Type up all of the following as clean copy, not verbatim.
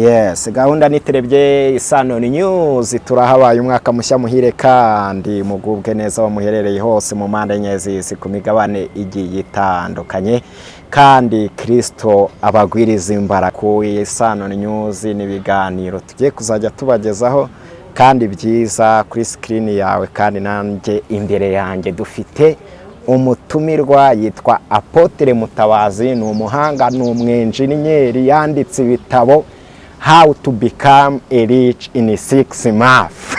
Yes, gahunda niterebye Isano News. Turahabaye. Umwaka mushya muhire kandi mugubwe neza aho muherereye hose mu mpande enye z'isi, ku migabane igiye itandukanye, kandi Kristo abagwiriza imbaraga. Ku Isano News n'ibiganiro tugiye kuzajya tubagezaho kandi byiza kuri screen yawe. Kandi nanjye imbere yanjye dufite umutumirwa, yitwa Apôtre Mutabazi. Ni umuhanga, ni umwenjeniyeri, yanditse ibitabo "How to Become a Rich in 6 Months".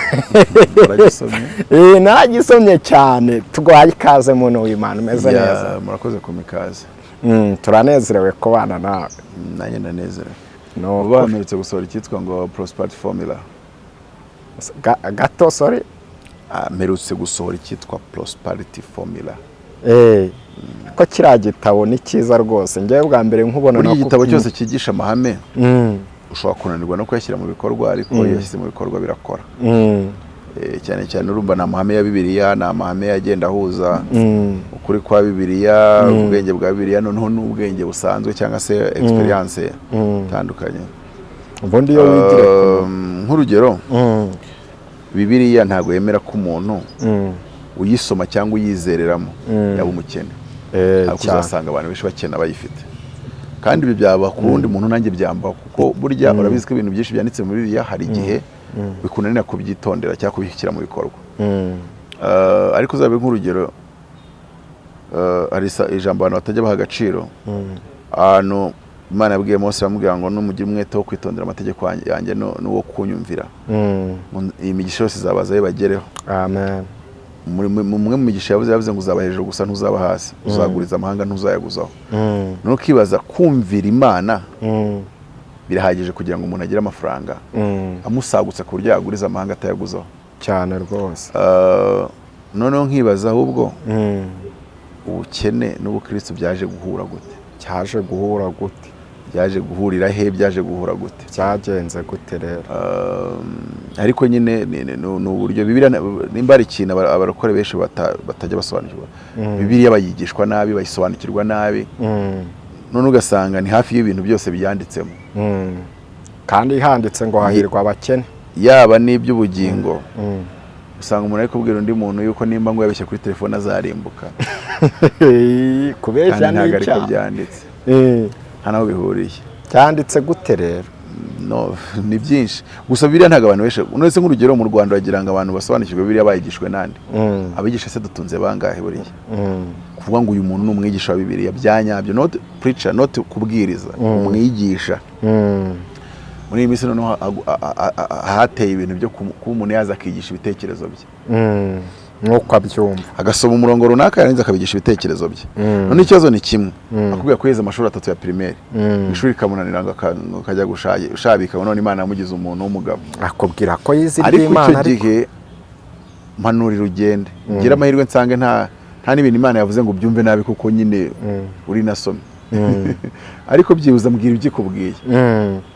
Waragisomye? Naragisomye cyane. Tuguhaye ikaze, muntu w'Imana. Umeze neza? Murakoze kumpa ikaze. Turanezerewe kubana nawe. Nanjye ndanezerewe. Nuko. Vuba mperutse gusohora icyitwa ngo "Prosperity Formula". Gato, sorry. Mperutse gusohora icyitwa "Prosperity Formula". Ko kiriya gitabo ni cyiza rwose, njyewe bwa mbere nkubona Buri igitabo cyose cyigisha amahame ushobora kunanirwa no kuyashyira mu bikorwa, ariko iyo yashyize mu bikorwa birakora. Cyane cyane urumva ni amahame ya Bibiliya, ni amahame agenda ahuza ukuri kwa Bibiliya, ubwenge bwa Bibiliya, noneho n'ubwenge busanzwe cyangwa se experience itandukanye. Ubundi iyo wigire Nk'urugero, Bibiliya ntabwo yemera ko umuntu uyisoma cyangwa uyizereramo yaba umukene, ariko uzasanga abantu benshi bakena bayifite. Kandi ibi byaba ku wundi muntu, nanjye byambaho, kuko burya urabizi ko ibintu byinshi byanditse muri Bibiliya hari igihe bikunanira kubyitondera cyangwa kubishyira mu bikorwa. Ariko uzabe nk'urugero, hari ijambo abantu batajya baha agaciro, ahantu Imana yabwiye Mose, iramubwira ngo numugira umwete wo kwitondera amategeko yanjye n'uwo kunyumvira, iyi migisha yose izabaza bagereho. Amen. Mumwe mu migisha yavuze ngo uzaba hejuru gusa, ntuzaba hasi, uzaguriza amahanga, ntuzayaguzaho. None ukibaza, kumvira Imana birahagije kugira ngo umuntu agire amafaranga amusagutse ku buryo yaguriza amahanga atayaguzaho? Cyane rwose. Noneho nkibaza ahubwo, ubukene n'ubukristo byaje guhura gute? Cyaje guhura gute? Byaje guhurira he? Byaje guhura gute? Byagenze gute rero? Ariko nyine ni uburyo Bibiliya, nimba hari ikintu abarokore benshi batajya basobanukirwa, Bibiliya bayigishwa nabi, bayisobanukirwa nabi, none ugasanga ni hafi y'ibintu byose byanditsemo. Kandi handitse ngo hahirwa abakene. Yaba n'iby'ubugingo, usanga umuntu ari kubwira undi muntu yuko nimba ngo yabeshye kuri telefone azarimbuka. Kubeshya Kandi ntabwo ariko n'icyaha. byanditse, nta naho bihuriye. Cyanditse gute rero? No, ni byinshi. Gusa Bibiliya ntabwo abantu benshi, uretse nk'urugero mu Rwanda, wagira ngo abantu basobanukirwe Bibiliya bayigishwe nande? Abigisha se dutunze bangahe buriya? Kuvuga ngo uyu muntu ni umwigisha wa Bibiliya bya nyabyo, not preacher, not kubwiriza, umwigisha. Muri iyi minsi noneho hateye ibintu byo kuba umuntu yaza akigisha ibitekerezo bye, Nk'uko abyumva. agasoma umurongo runaka, yarangiza akabigisha ibitekerezo bye. None ikibazo ni kimwe: akubwira ko yize amashuri atatu ya primaire, ishuri rikamunanira, ngo akajya gushabika, ngo none Imana yamugize umuntu w'umugabo. Akubwira ko yize Ariko icyo iry'Imana, ariko gihe mpanurira, ugende ngire amahirwe nsange nta n'ibintu Imana yavuze ngo ubyumve nabi, kuko nyine uri nasomye. Ariko byibuze mbwira ibyo ikubwiye.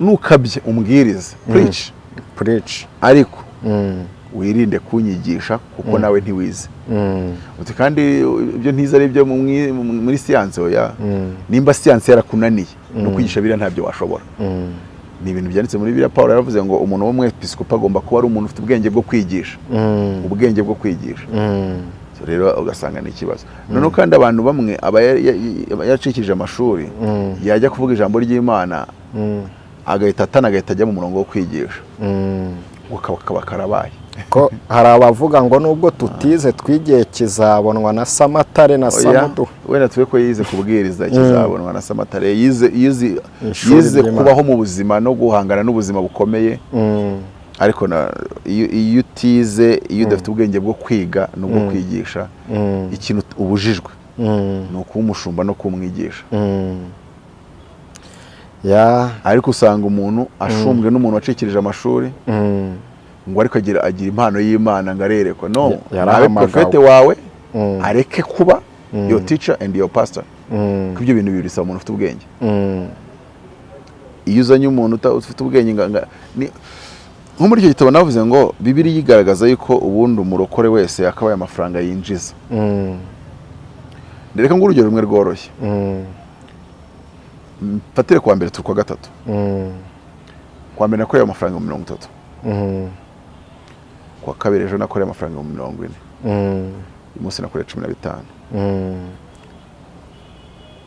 Nukabye umbwirize, preach. Preach. Ariko wirinde kunyigisha, kuko nawe ntiwize. Uti kandi ibyo ntize ari ibyo muri siyanse? Oya. Nimba siyanse yarakunaniye no kwigisha biriya, ntabyo washobora. Ni ibintu byanditse muri Bibiliya. Paul yaravuze ngo umuntu w'umwepiskopi agomba kuba ari umuntu ufite ubwenge bwo kwigisha, ubwenge bwo kwigisha. So rero ugasanga ni ikibazo. Noneho kandi abantu bamwe aba yaracikije amashuri, yajya kuvuga ijambo ry'Imana agahita atana, agahita ajya mu murongo wo kwigisha, ngo kaba karabaye. Ko hari abavuga ngo nubwo tutize twigiye kizabonwa na Samatare na Oya, Samudu. Wenda tube ko yize kubwiriza kizabonwa na Samatare, yize Ishuri yize ry'Imana. kubaho mu buzima no guhangana n'ubuzima bukomeye. Ariko iyo utize, iyo udafite ubwenge bwo kwiga n'ubwo kwigisha, ikintu ubujijwe ni ukuba umushumba no kumwigisha. Ariko usanga umuntu ashumbwe n'umuntu wacikirije amashuri, ngo ariko agira impano y'Imana, ngo arerekwa. No, nabe Yarahamagawe. profete wawe, areke kuba your teacher and your pastor, kuko ibyo bintu bibiri bisaba umuntu ufite ubwenge. Iyo uzanye umuntu ufite ubwenge, nko muri icyo gitabo navuze ngo Bibiliya igaragaza yuko ubundi umurokore wese yakabaye amafaranga yinjiza. Reka ngo urugero rumwe rworoshye, mfatire kuwa mbere, turi kuwa gatatu. Kwa mbere nakoreye amafaranga 30. Kwa kabiri ejo nakoreye amafaranga 40. Uyu munsi nakoreye 15.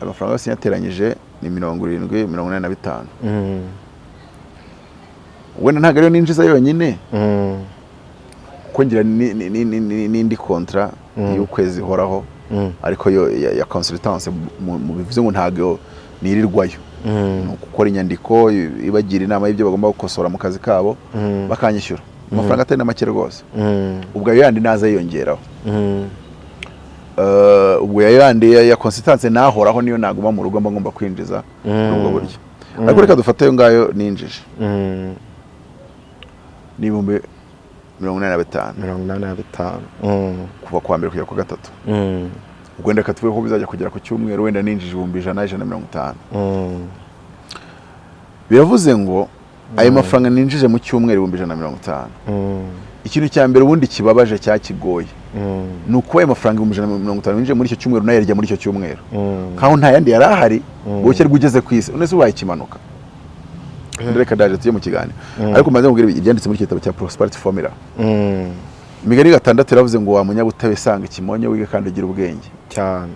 Amafaranga yose nyateranyije ni 70, 85. Wenda ntabwo ariyo ninjiza yonyine, kuko ngira n'indi contrat y'ukwezi ihoraho, ariko yo ya consultance, mu bivuze ngo ntabwo nirirwayo, ni ugukora inyandiko ibagira inama y'ibyo bagomba gukosora mu kazi kabo, bakanyishyura amafaranga atari na make rwose. Ubwo ayo yandi naza yiyongeraho. Ubwo ayo yandi ya consultance nahoraho, niyo naguma mu rugo mba ngomba kwinjiza muri ubwo buryo. Ariko reka dufate ayo ngayo ninjije, ni 85,000. 85. Kuva kuwa mbere kugera ku gatatu. Ubwo wenda reka tuvuge ko bizajya kugera ku cyumweru, wenda ninjije 100,000, 150,000. Biravuze ngo ayo mafaranga ninjije mu cyumweru, 150,000, ikintu cya mbere ubundi kibabaje cyakigoye ni ukuba ayo mafaranga 150,000 winjiye muri icyo cyumweru unayarya muri icyo cyumweru, nkaho nta yandi yari ahari ngo ugeze ku isi. None se ubaye ikimanuka? Reka ndaje tujye mu kiganiro, ariko maze mubwire ibyanditse muri iki gitabo cya Prosperity Formula. Imigani 6 iravuze ngo: "Wa munyabutabe, sanga ikimonyo, wige kandi ugire ubwenge." Cyane.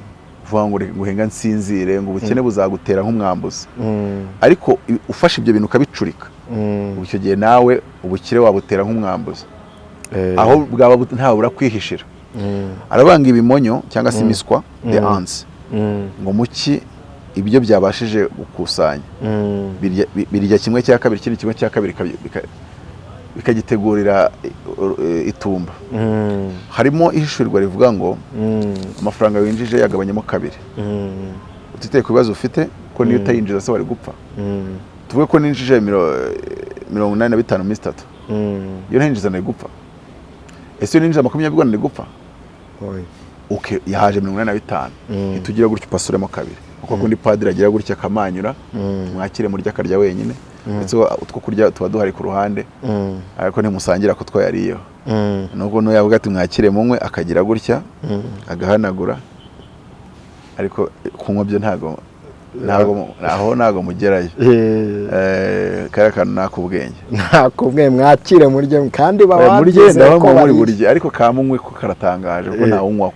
Vuga ngo reka nguhenga nsinzire, ngo ubukene buzagutera nk'umwambuzi. Ariko ufashe ibyo bintu ukabicurika, ubu icyo gihe nawe ubukire wabutera nk'umwambuzi, aho bwaba ntawe burakwihishira. Arabanga ibimonyo cyangwa se imiswa, the ants, ngo muki ibyo byabashije gukusanya birya kimwe cya kabiri, ikindi kimwe cya kabiri bikagitegurira itumba. Harimo ihishurirwa rivuga ngo amafaranga winjije yagabanyamo kabiri, utiteye ku bibazo ufite, ko niyo utayinjiza se wari gupfa? Tuvuge ko ninjije 85 mu minsi 3, iyo ntayinjiza nari gupfa? Ese iyo ninjiza 20 nari gupfa? Oya. Okay, yahaje 85. Ntitugira gutya upasuremo kabiri, kuko kundi padiri agira gutya akamanyura, mwakire murya, akarya wenyine, ndetse utwo kurya tuba duhari ku ruhande, ariko ntimusangira ko two yariyeho. Nubwo n'uyavuga ati mwakire munywe, akagira gutya agahanagura, ariko kunywa byo ntago aho ntago mugerayo. Kariya kantu ni ak'ubwenge. Nakubwiye mwakire murye, kandi baba murye babyizeye ndabona ko muri bariye. burye, ariko kamunywe ko karatangaje kuko ntawunywaho.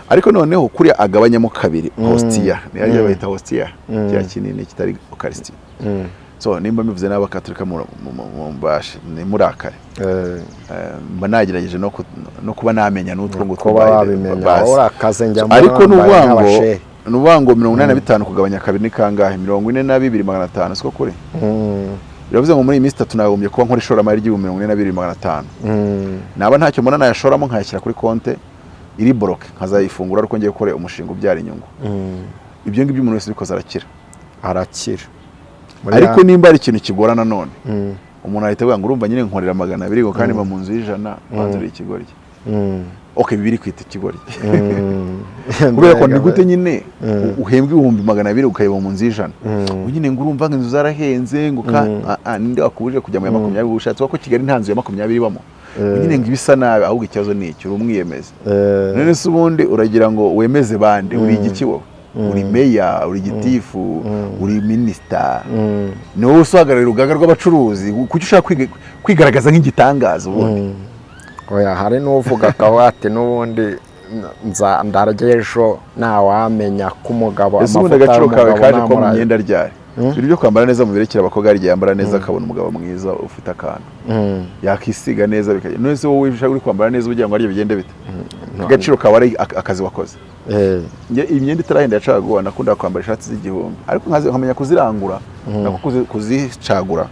Ariko noneho kuriya agabanyamo kabiri hostia, ni ariyo bayita hostia, kiriya kinini kitari ukarisitiya. So nimba mbivuze n'abakaturika mumbashe nimurakare. Mba nagerageje no kuba namenya n'utwo ngutwo. Kuba wabimenya basi. Urakaze, njya mbona Ariko ni bambaye ukuvuga ngo nk'abashehe. Ni ukuvuga ngo 85 kugabanya kabiri ni kangahe? 42,500, siko kuri? Biravuze ngo muri iyi minsi 3 nagombye kuba nkora ishoramari ry'ibihumbi 42,500. Naba ntacyo mbona nayashoramo, nkayashyira kuri konte iri bloqué, nkazayifungura ariko ngiye gukora umushinga ubyara inyungu. Ibyo ngibyo umuntu wese ubikoze arakira. Arakira. Muri Ariko nimba ari ikintu kigora nanone, umuntu ahita avuga ngo urumva nyine nkorera 200 ngo kandi mba mu nzu y'100, banza uri ikigoryi. Okay, bibiri kwita ikigoryi, kubera ko ni gute nyine uhembwa 200,000 ukayiba mu nzu y'100? Ngo nyine ngo urumva ngo inzu zarahenze, ngo ka ninde wakubujije kujya mu ya 20? Ushatse ko Kigali nta nzu ya 20 ibamo. Ngo nyine ngo ibisa nabi, ahubwo ikibazo ni iki? Uri umwiyemezi. None se ubundi uragira ngo wemeze bande? Uri igiki wowe? Uri meya, uri gitifu, uri minisita, ni wowe uhagarariye urugaga rw'abacuruzi? Kuki ushaka kwigaragaza nk'igitangaza ubundi? Oya, hari n'uvuga akavuga ati n'ubundi nza ndarya ejo, ntawamenya ko umugabo Ese ubundi amavuta agaciro kawe y'umugabo kaje kuba mu ntamuraye. myenda ryari? Ibintu byo kwambara neza mubirekera abakobwa. Hari igihe yambara neza akabona umugabo mwiza ufite akantu, yakisiga neza bikagenda. None se wowe ushaka uri kwambara neza ugira ngo aryo bigende bite? Agaciro kawe ari akazi wakoze. Njye imyenda itarahenda ya caguwa, nakundaga kwambara ishati z'igihumbi, ariko nkamenya kuzirangura nako kuzicagura.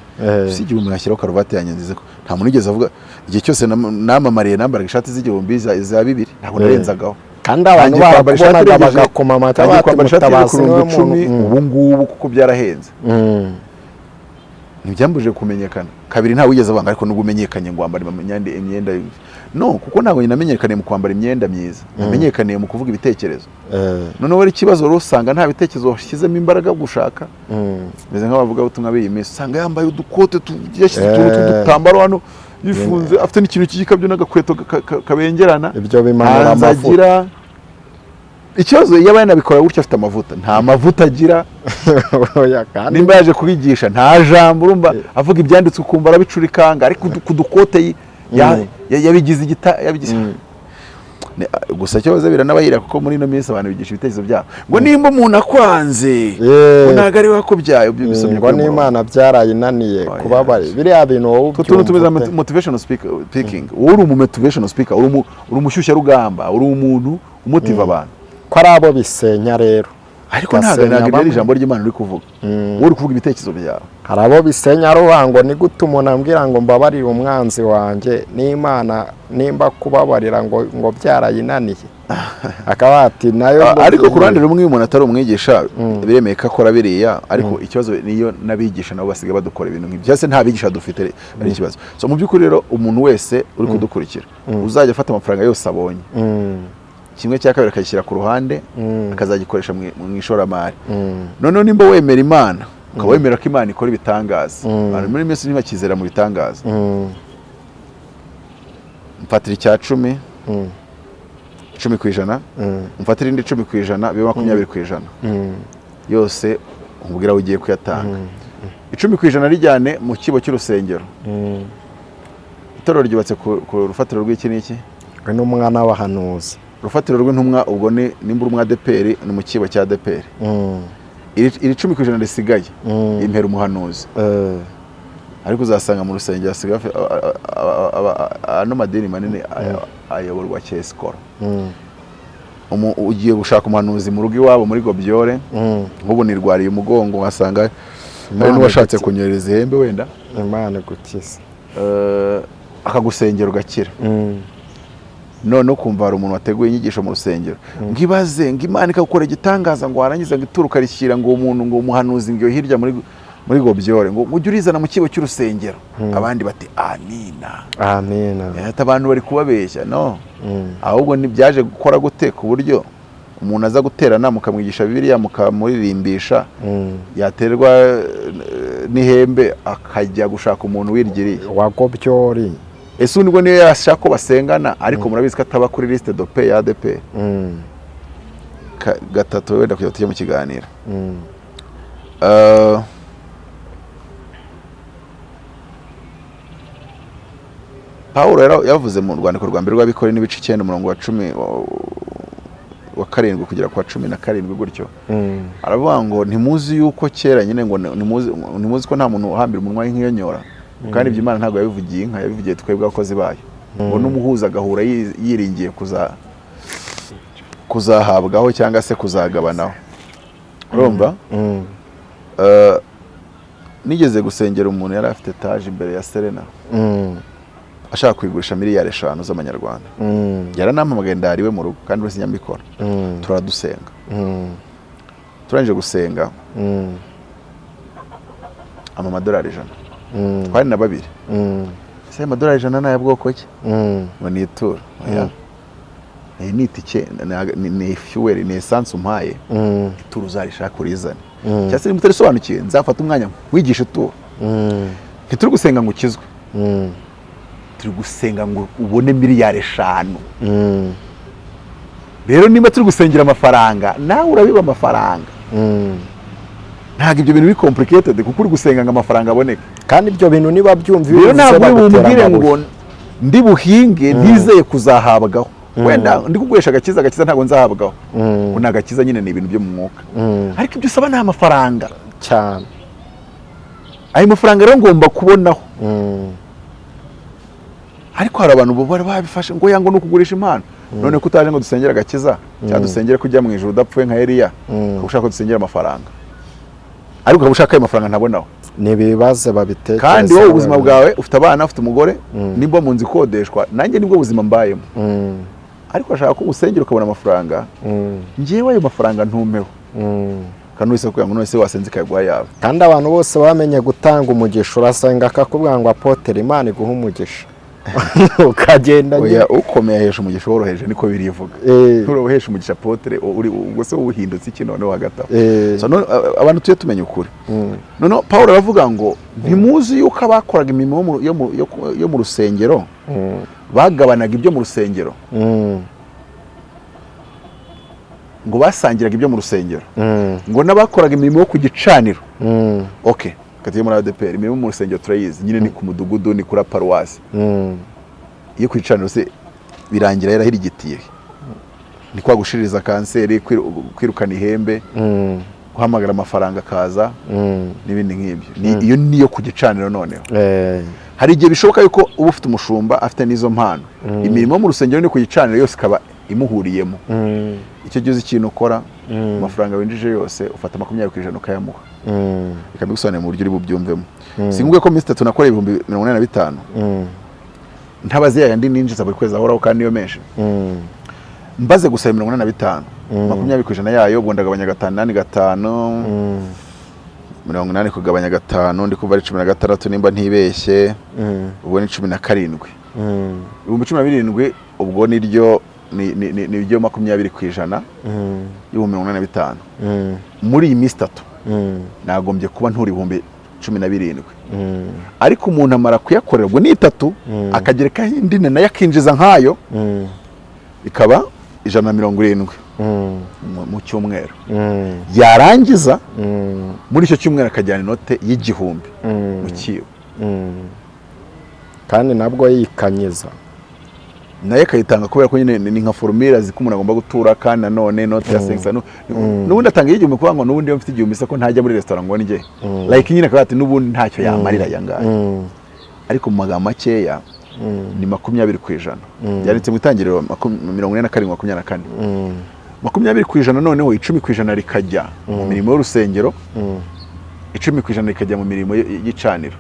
Si 1000, nkashyiraho karuvati yanjye nziza, ko nta muntu wigeze avuga. Igihe cyose namamariye nambaraga ishati z'igihumbi, za 2000, ntabwo narenzagaho. Kandi abantu Ntangiye kwambara ishati barakubonaga bagakoma amata ntangiye bati kwambara ishati iri ku Mutabazi niwe bihumbi 10 muntu. ubu ngubu, kuko byarahenze. Ntibyambujije kumenyekana. Kabiri, ntawe wigeze avanga, ariko nubwo umenyekanye ngo wambara imyenda, no kuko ntabwo namenyekaniye mu kwambara imyenda myiza, namenyekaniye mu kuvuga ibitekerezo. Noneho rero ikibazo rero, usanga nta bitekerezo washyizemo imbaraga gushaka. Meze nk'abavugabutumwa b'iyi minsi, usanga yambaye udukote yashyize utuntu tw'udutambaro hano, yifunze, afite n'ikintu cy'igikabyo n'agakweto kabengerana. Ibyo bimanura hanze amavuta. Agira Ikibazo, iyo yanabikora gutyo afite amavuta, nta mavuta agira. Oya, kandi Nimba yaje kubigisha, nta jambo. Urumva avuga ibyanditswe ukumva arabicurikanga, ariko ku dukote yabigize igita yabigize. Gusa cyoze biranabahira, kuko muri ino minsi abantu bigisha ibitekerezo byabo ngo nimba umuntu akwanze, ngo ntabwo ari we wakubyaye. Ibyo bisomye ngo kuri uyu murongo. n'Imana byarayinaniye Oya. kubabarira biriya bintu, wowe Utwo tuntu tumeze ubyumva nka ute? Motivational speaking. Wowe uri umu motivational speaker, uri umushyushyarugamba, uri umuntu umotiva abantu. Ko ari abo bisenya rero. Ariko ntabwo Gasenya ntabwo ibyo ari bamwe. ijambo ry'Imana uri kuvuga. Wowe uri kuvuga ibitekerezo byawe. Hari abo bisenya ruvuga ngo ni gute umuntu ambwira ngo mbabarire umwanzi wanjye, n'Imana nimba kubabarira ngo byarayinaniye, akaba ati nayo ngo Ariko ku ruhande rumwe, iyo umuntu atari umwigisha, biremeye ko akora biriya. Ariko ikibazo niyo n'abigisha nabo basigaye badukora ibintu nk'ibyo, cyangwa se nta bigisha dufite, ari ikibazo. So mu by'ukuri rero, umuntu wese uri kudukurikira uzajya afata amafaranga yose abonye, kimwe cya kabiri akagishyira ku ruhande, akazagikoresha mu ishoramari. Noneho nimba wemera Imana, ukaba wemera ko Imana ikora ibitangaza, abantu muri minsi ntibakizera mu bitangaza. Mfatira icya 10, 10%, mfatira indi 10%, bibe 20%. Yose umubwira aho ugiye kuyatanga. 10% rijyane mu kibo cy'urusengero. Itorero ryubatse ku rufatiro rw'iki n'iki? We n'umwana w'abahanuzi. Urufatiro rw'intumwa. Ubwo ni nimba uri umu ADEPR, ni mu kibo cya ADEPR. Iri 10% risigaye, impera umuhanuzi. Ariko uzasanga mu rusengero hasigaye ano madini manini ayoborwa cyesikoro. Ugiye gushaka umuhanuzi mu rugo iwabo muri Gobyore, nk'ubu nirwariye umugongo, wasanga hari Imana n'uwashatse kunyereza ihembe wenda. Imana igukize. Akagusengera ugakira. None ukumva hari umuntu wateguye inyigisho mu rusengero ngo ibaze ngo Imana ikagukora igitangaza, ngo warangiza ngo ituro ukarishyira ngo umuntu, ngo umuhanuzi, ngo iyo hirya muri Gobyore, ngo ujye urizana mu kibo cy'urusengero. Abandi bati amina. Amina. Ati abantu bari kubabeshya. No, ahubwo ntibyaje gukora gute ku buryo umuntu aza guterana, mukamwigisha Bibiliya, mukamuririmbisha, yaterwa n'ihembe akajya gushaka umuntu wirigiriye? Wa Gobyori. Ese ubu nibwo niyo yashaka ko basengana, ariko murabizi ko ataba kuri liste de paie ya ADEPR. Gatatu wenda kugira tujye mu kiganiro. Pawulo yavuze mu rwandiko rwa mbere rw'Abikorinto, n'ibice 9, umurongo wa 10 wa 7 kugera ku wa 17 gutyo, aravuga ngo ntimuzi yuko kera nyine, ngo ntimuzi ko nta muntu uhambira umunwa w'inkiyonyora? Kandi ibyo Imana ntabwo yabivugiye inka, yabivugiye twebwe abakozi bayo. Ngo n'umuhuza agahura yiringiye kuzahabwaho cyangwa se kuzagabanaho. Urumva? Nigeze gusengera umuntu yari afite etaje imbere ya Serena, ashaka kuyigurisha miliyari 5 z'amanyarwanda. Yaranampamagaye, ndariwe mu rugo kandi wese nyambikora. Turadusenga. Turangije gusenga, ama amadolari 100. Twari na babiri. Ese ayo amadolari 100 ni aya bwoko ki? Ngo ni ituro. Oya, iyi ni itike, ni fuel, ni essence umpaye. Ituro uzarishaka urizane, cyangwa se niba utarisobanukiwe, nzafata umwanya wigisha ituro. Ntituri gusenga ngo ukizwe, turi gusenga ngo ubone miliyari 5. Rero niba turi gusengera amafaranga, nawe urabiba amafaranga. Ntabwo ibyo bintu biri complicated, kuko uri gusenga ngo amafaranga aboneke. Kandi ibyo bintu niba byumva iyo Rero ubivuze ntabwo uri bagutera bumbwire ngo amabuye. ndi buhinge ntizeye kuzahabwaho. Wenda ndi kugurisha agakiza, agakiza ntabwo nzahabwaho, ngo ni agakiza nyine, ni ibintu byo mu mwuka. Ariko ibyo usaba ni amafaranga. Cyane. Ayo mafaranga rero ngomba kubonaho. Ariko hari abantu bari babifashe ngo yango ni ukugurisha impano. None ko utaje ngo dusengere agakiza, cyangwa dusengere kujya mu ijuru udapfuye nka Eliya, ukaba ushaka ko dusengera amafaranga, ariko ukaba ushaka ayo mafaranga ntabonaho. Nibibaze babitekereze. Kandi wowe ubuzima bwawe, ufite abana, ufite umugore, nibwo mu nzu ikodeshwa, nanjye nibwo buzima mbayemo. Ariko ashaka ko usengera ukabona amafaranga. Njyewe ayo mafaranga ntumeho. Kandi wese kugira ngo none se wasenze ikayaguha yawe? Kandi abantu bose bamenye gutanga umugisha. Urasenga akakubwira ngo apotere, Imana iguha umugisha, ukagenda nyine. Oya, ukomeye ahesha umugisha woroheje, niko birivuga. Nturohesha umugisha apotere uri ubwo se uhindutse iki noneho hagati aho? So, none, abantu tujye tumenya ukuri. Noneho Paul aravuga ngo ntimuzi yuko abakoraga imirimo yo mu rusengero bagabanaga ibyo mu rusengero? Ngo basangiraga ibyo mu rusengero, ngo n'abakoraga imirimo yo ku gicaniro. Okay, katiye muri ADEPR, imirimo mu rusengero turayizi nyine, ni ku mudugudu, ni kuri paruwasi. Iyo ku gicaniro se birangira yarahirigitiye? Ni kwa gushiririza kanseri, kwirukana ihembe, guhamagara amafaranga akaza n'ibindi nk'ibyo. Iyo niyo ku gicaniro. Noneho hari igihe bishoboka yuko uba ufite umushumba afite n'izo mpano, imirimo yo mu rusengero ni ku gicaniro yose ikaba imuhuriyemo. Icyo gihe uzi ikintu ukora? Amafaranga winjije yose ufata 20% ukayamuha. Reka mbigusobanurire mu buryo uri bubyumvemo. Si ngombwa ko iminsi 3 nakoreye 85,000, ntabaze yayandi ninjiza buri kwezi ahoraho kandi niyo menshi. Mbaze gusaba 85, 20% yayo, ubwo ndagabanya gatanu, inani, gatanu, 80 kugabanya gatanu, ndi kuva ari 16 nimba ntibeshye. Ubwo ni 17, 17,000. Ubwo niryo niryo 20% y'85,000. Muri iyi minsi 3 nagombye kuba ntura 17,000. Ariko umuntu amara kuyakorera, ubwo ni itatu, akagerekaho indi ine nayo akinjiza nkayo, ikaba 170 mu cyumweru. Yarangiza muri icyo cyumweru akajyana inote y'1000 mu cyibo. Kandi nabwo yikanyiza. Nayo akayitanga kubera ko nyine ni nka formule, azi ko umuntu agomba gutura. Kandi nanone inote ya 500, n'ubundi atanga iy'igihumbi, kuvuga ngo n'ubundi iyo mfite 1000 se ko ntajya muri resitora ngo ndye? Like nyine akavuga ati n'ubundi ntacyo yamarira aya ngaya. Ariko mu magambo makeya ni 20%. Byanditse mu Itangiriro 47:24. 20%, noneho 10% rikajya mu mirimo y'urusengero, 10% rikajya mu mirimo y'icaniro.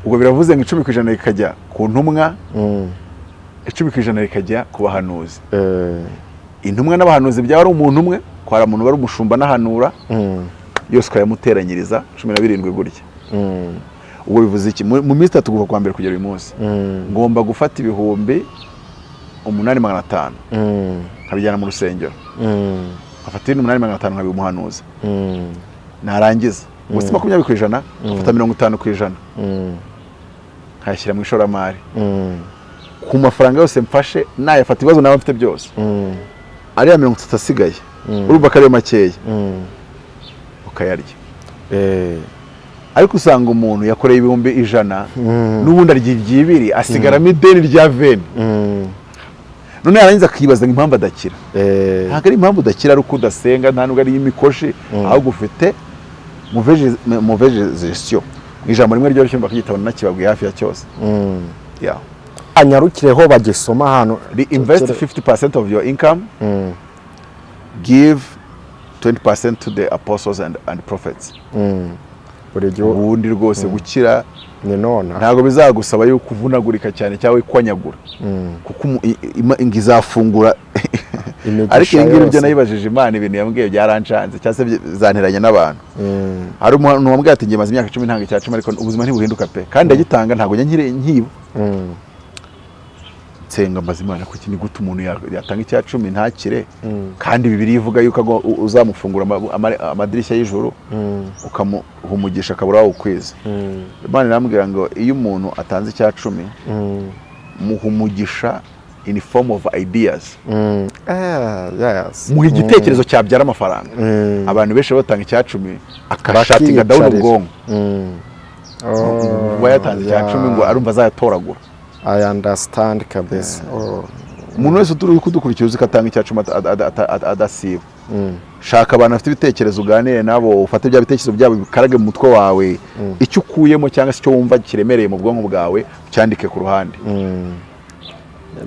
Ubwo biravuze ngo 10% rikajya ku ntumwa, 10% rikajya ku bahanuzi. Intumwa n'abahanuzi byaba ari umuntu umwe, ko hari umuntu wari umushumba n'ahanura, yose ukayamuteranyiriza 17 gutya. Ubwo bivuze iki? Mu minsi 3 kuva kwa mbere kugera uyu munsi, ngomba gufata 8,500 nkabijyana mu rusengero, nkafata ibindi 8,500 nkabiha umuhanuzi. Narangiza, ubwo si 20%, nkafata 50% nkayashyira mu ishoramari. Ku mafaranga yose mfashe, nayafata, ibibazo naba mfite byose, ariya 30 asigaye, urumva ko ariyo makeya, ukayarya. Ariko usanga umuntu yakoreye 100,000, n'ubundi arya iby'ibiri, asigaramo ideni rya 20. None yarangiza akibaza ngo impamvu adakira. Ntabwo ari impamvu udakira ari uko udasenga, nta nubwo ari imikoshi, ahubwo ufite mauvaise gestion. Mu ijambo rimwe ryoroshye, bakagitabo nakibabwiye hafi ya cyose. Yeah. Anyarukireho bagisoma ahantu. Invest 50% of your income, give 20% to the apostles and prophets. Buri gihe. Ubundi rwose gukira ni nona. Ntabwo bizagusaba yuko uvunagurika cyane cyangwa kwanyagura, kuko ngo izafungura. Imigisha Ariko ibi ngibi byo yose. nayibajije Imana, ibintu yambwiye byaranshanze, cyangwa se bizanteranya n'abantu. Hari umuntu wambwiye ati: "Njye maze imyaka 10 ntanga icya cumi, ariko ubuzima ntibuhinduka pe, kandi ndagitanga, ntabwo njya nkiba." Nsenga, mbaza Imana kuki, ni gute umuntu yatanga icya cumi ntakire, kandi Bibiliya ivuga yuko uzamufungura amadirishya y'ijuru, ukamuha umugisha akabura wawukwiza? Imana irambwira ngo iyo umuntu atanze icya cumi, muha umugisha in form of ideas. Muha igitekerezo cyabyara amafaranga. Abantu benshi batanga icya cumi akashuttinga down Bakiyicarira. ubwonko. Oh, Uba yatanze icya cumi ngo arumva azayatoragura. I understand kabisa. Oh. Umuntu wese uturi kudukurikira uzi ko atanga icya cumi adasiba, shaka abantu bafite ibitekerezo, uganire nabo, ufate bya bitekerezo byabo bikarage mu mutwe wawe. Icyo ukuyemo cyangwa se icyo wumva kiremereye mu bwonko bwawe, ucyandike ku ruhande.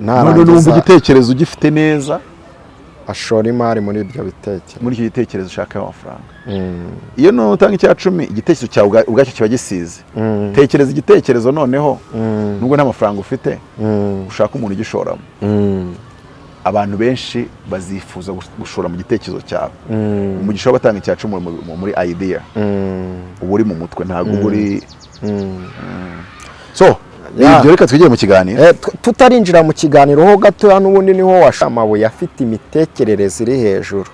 None numva Narangiza igitekerezo ugifite neza, ashora imari muri ibyo bitekerezo. Muri icyo gitekerezo ushakaho amafaranga. Iyo none utanga icya cumi, igitekerezo cyawe ubwacyo kiba gisize. Tekereza igitekerezo noneho, nubwo nta mafaranga ufite, ushaka umuntu ugishoramo. Abantu benshi bazifuza gushora mu gitekerezo cyawe. Umugisha w'abatanga icya cumi muri idea uba uri mu mutwe, ntabwo uba uri so. Ibyo, reka twigire mu kiganiro. Tutarinjira mu kiganiro ho gatoya, n'ubundi niho washa amabuye afite imitekerereze iri hejuru.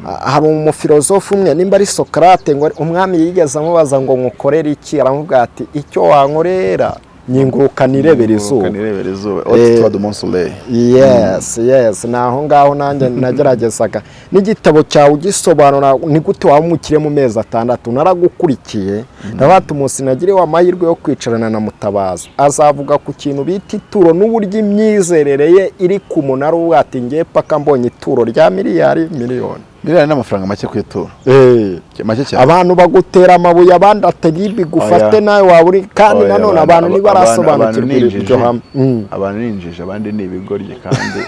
Hari umufilozofu umwe, nimba ari Socrate, ngo umwami yigeze amubaza ngo: "Nkukorere iki?" Aramubwira ati: "Icyo wankorera." Nyinguruka nirebera izuba. Nirebera izuba, Ôte-toi de mon soleil. Yes, ni aho ngaho nanjye nageragezaga n'igitabo cyawe ugisobanura ni gute waba umukire mu mezi 6. Naragukurikiye, ndavuga umunsi nagiriwe amahirwe yo kwicarana na Mutabazi, azavuga ku kintu bita ituro n'uburyo imyizerere ye iri ku munara, uvuga ati ngiye paka mbonye ituro rya miliyari, miliyoni. Miliyari n'amafaranga make ku ituro, make cyane. Abantu bagutera amabuye, abandi atari gufate, nawe waba uri kandi. Oya, nanone abantu ntibarasobanukirwa abantu ni iryo injiji. hame. Abantu ni injiji, abandi ni ibigoryi, kandi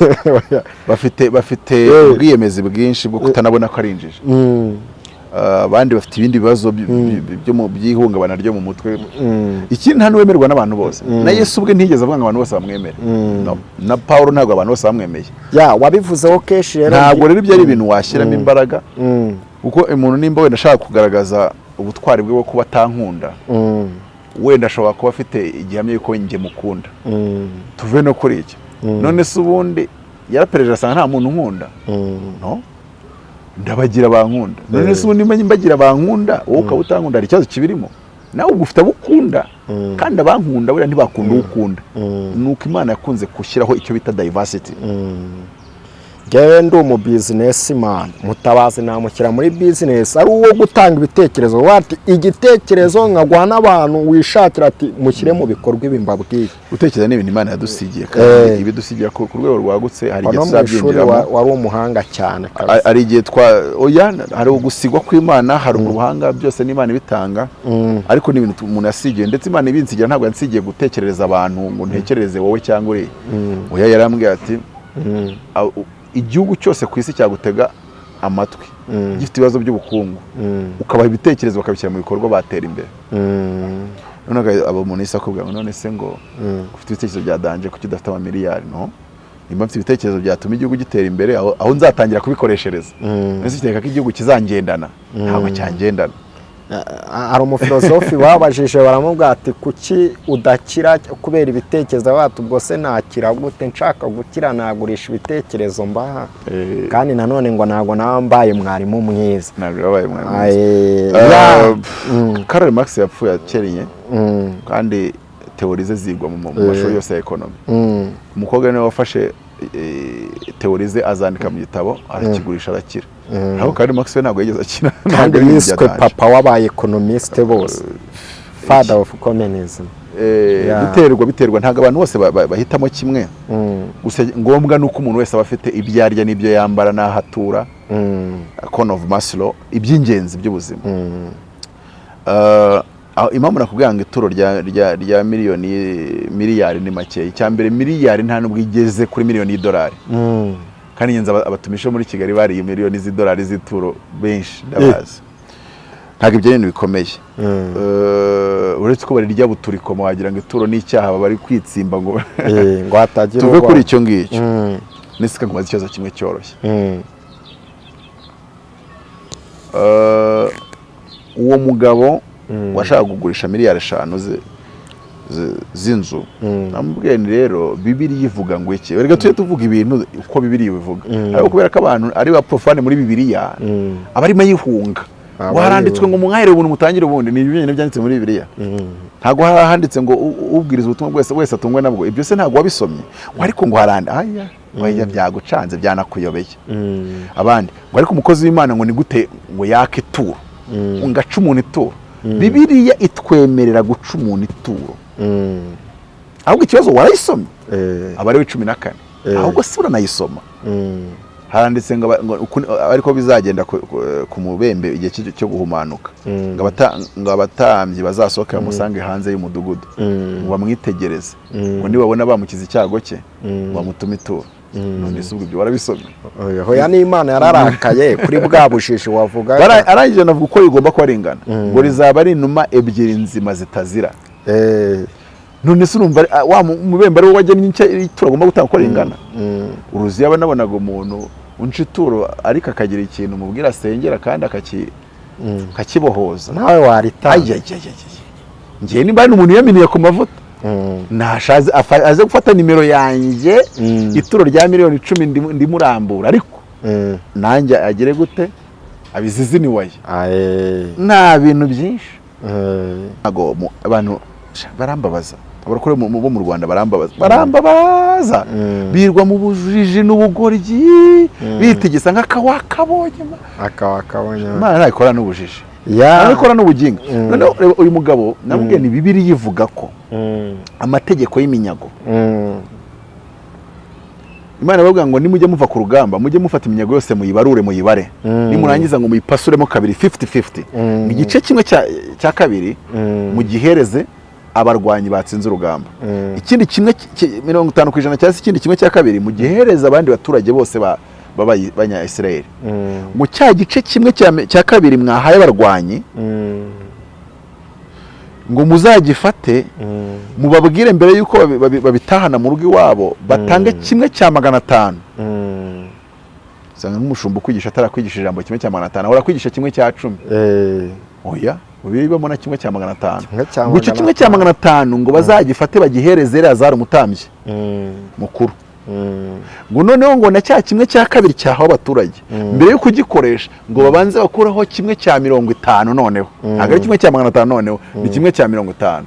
bafite ubwiyemezi bwinshi bwo kutanabona ko ari injiji. Abandi bafite ibindi bibazo by'ihungabana ryo mu mutwe. Ikindi, nta n'uwemerwa n'abantu bose. Na Yesu ubwe ntiyigeze avuga ngo abantu bose bamwemere. No. Na Paul ntabwo abantu bose bamwemeye. Ya, wabivuzeho kenshi rero. Ntabwo rero ibyo ari ibintu washyiramo imbaraga, kuko umuntu nimba wenda ashaka kugaragaza ubutwari bwe bwo kuba atankunda, wenda ashobora kuba afite igihamya yuko njye mukunda. Tuve no kuri icyo. None se ubundi yarapereje asanga nta muntu unkunda? No ndabagira bankunda. None se ubundi mbagira bankunda, wowe ukaba utankunda, hari ikibazo kibirimo? Nawe ubwo ufite abo ukunda, kandi abankunda buriya ntibakunda uwo ukunda. Ni uko Imana yakunze gushyiraho icyo bita diversity. Njyewe ndi umu businessman. Mutabazi namushyira muri business, ari uwo gutanga ibitekerezo, wati igitekerezo nkaguha n'abantu wishakira, ati mushyire mu bikorwa ibi mbabwiye. Gutekereza ni ibintu Imana yadusigiye, kandi ibidusigira ku rwego rwagutse. Hari igihe no mu ishuri tuzabyinjiramo. Wari umuhanga cyane kabisa. Hari igihe twa oya, hari ugusigwa kw'Imana, hari ubuhanga, byose n'Imana ibitanga. Ariko ni ibintu umuntu yasigiye, ndetse Imana ibinsigira ntabwo yansigiye gutekerereza abantu ngo ntekerereze wowe cyangwa uriya. Oya, yarambwiye ati igihugu cyose ku isi cyagutega amatwi gifite ibibazo by'ubukungu, ukabaha ibitekerezo bakabishyira mu bikorwa, batera imbere. None aba umuntu yise akubwira ngo none se ngo ufite ibitekerezo bya danger, kuki udafite amamiliyari? No nimba mfite ibitekerezo byatuma igihugu gitera imbere, aho nzatangira kubikoreshereza? None se kereka ko igihugu kizangendana? Ntabwo cyangendana. Hari umufilozofi babajije, baramubwira ati kuki udakira? Kubera ibitekerezo. Bati ubwo se nakira gute? Nshaka gukira nagurisha ibitekerezo mbaha? Kandi nanone ngo ntabwo nawe mbaye mwarimu mwiza. Ntabwo yabaye mwarimu mwiza. Karl Marx yapfuye akennye, kandi théories ze zigwa mu mashuri yose ya économie. Umukobwa niwe wafashe théories ze azandika mu gitabo, arakigurisha, arakira. Ariko Karl Marx we ntabwo yigeze akira. Kandi Ntabwo ari ibintu yiswe bya danger. Papa w'aba économistes bose, father of communism. Biterwa, ntabwo abantu bose bahitamo kimwe. Gusa ngombwa ni uko umuntu wese aba afite ibyo arya n'ibyo yambara n'aho atura, cone of Maslow, iby'ingenzi by'ubuzima. Aho impamvu nakubwira ngo ituro rya miliyoni, miliyari ni make, icya mbere miliyari nta nubwo igeze kuri miliyoni y'idolari. Kandi ngenzi abatumishi bo muri Kigali bariye miliyoni z'idolari z'ituro benshi ndabazi. Ntabwo ibyo bintu bikomeye. Uretse ko barirya buturikoma, wagira ngo ituro ni icyaha, baba bari kwitsimba ngo ngo hatagira tuve kuri ubwoba. Icyo ngicyo nisika nkubaza ikibazo kimwe cyoroshye. Uwo mugabo washaka kugurisha miliyari 5 z'inzu, namubwiye nti rero Bibiliya ivuga ngo iki? Reka tujye tuvuga ibintu uko Bibiliya ibivuga. Ariko kubera ko abantu ari ba profane muri Bibiliya, aba arimo ayihunga. Aba ngo haranditswe ayihunga. Ngo mumwahere ubuntu mutangire ubundi, ni ibyo byanditse muri Bibiliya. Ntabwo hari ahanditse ngo ubwiriza ubutumwa bwese wese atungwe nabwo. Ibyo se ntabwo wabisomye? Ngo ariko ngo haranda aya oya, byagucanze, byanakuyobeye. Abandi ngo ariko umukozi w'Imana ngo ni gute ngo yake ituro, ngo ace umuntu ituro? Bibiliya itwemerera guca umuntu ituro. Ahubwo ikibazo, warayisomye? Aba ari we 14. Ahubwo si uranayisoma? Haranditse ngo ariko bizagenda ku mubembe igihe cyo guhumanuka, ngo abatambyi bazasohoke bamusange hanze y'umudugudu, ngo bamwitegereze, ngo nibabona bamukiza icyago cye, ngo bamutume ituro. None se ubwo ibyo warabisomye? Oya, hoya, n'Imana yararakaye kuri bwa bujiji wavugaga. Arangije anavuga uko rigomba kuba ringana, ngo rizaba ari inuma ebyiri nzima zitazira. None se urumva wa mubembe ari wowe wagennye icyo ituro agomba gutanga uko ringana? Uruzi yaba nabonaga umuntu unca ituro, ariko akagira ikintu umubwira asengera kandi akakibohoza. Nawe waritanga. Ayayayayay, njyewe nimba hari umuntu yaminiye ku mavuta, nashaze aze gufata nimero yanjye. Ituro rya miliyoni 10 ndimurambura, ariko nanjye agere gute abiziziniwaye. Nta bintu byinshi. Ntabwo abantu barambabaza. Abarokore bo mu Rwanda barambabaza, barambabaza, birwa mu bujiji n'ubugoryi, bitigisa nk'akawakabonye. Akaba akabonye. Imana ntabikora n'ubujiji, ntabikora n'ubuginga. Noneho reba uyu mugabo, namubwiye ni Bibiliya ivuga ko amategeko y'iminyago, Imana iravuga ngo nimujye muva ku rugamba, mujye mufata iminyago yose muyibarure, muyibare, nimurangiza ngo muyipasuremo kabiri, 50-50, igice kimwe cya kabiri mugihereze abarwanyi batsinze urugamba, ikindi kimwe 50% cyangwa se ikindi kimwe cya kabiri mugihereze abandi baturage bose b'Abanya-Isirayeli. Ngo cya gice kimwe cya kabiri mwahaye abarwanyi, ngo muzagifate, mubabwire mbere y'uko babitahana mu rugo iwabo, batange 1/500. Usanga nk'umushumba ukwigisha atarakwigisha ijambo 1/500, ahora kwigisha 1/10. Oya, bibamo na 1/500. Kimwe cya Ngo icyo magana kimwe cya atanu. magana atanu ngo bazagifate bagihereze Eleyazari umutambyi mukuru. Ngo noneho ngo na cya kimwe cya kabiri cyahawe abaturage, mbere yo kugikoresha ngo babanze bakureho 1/50. Noneho ntabwo ari 1/500, noneho ni 1/50,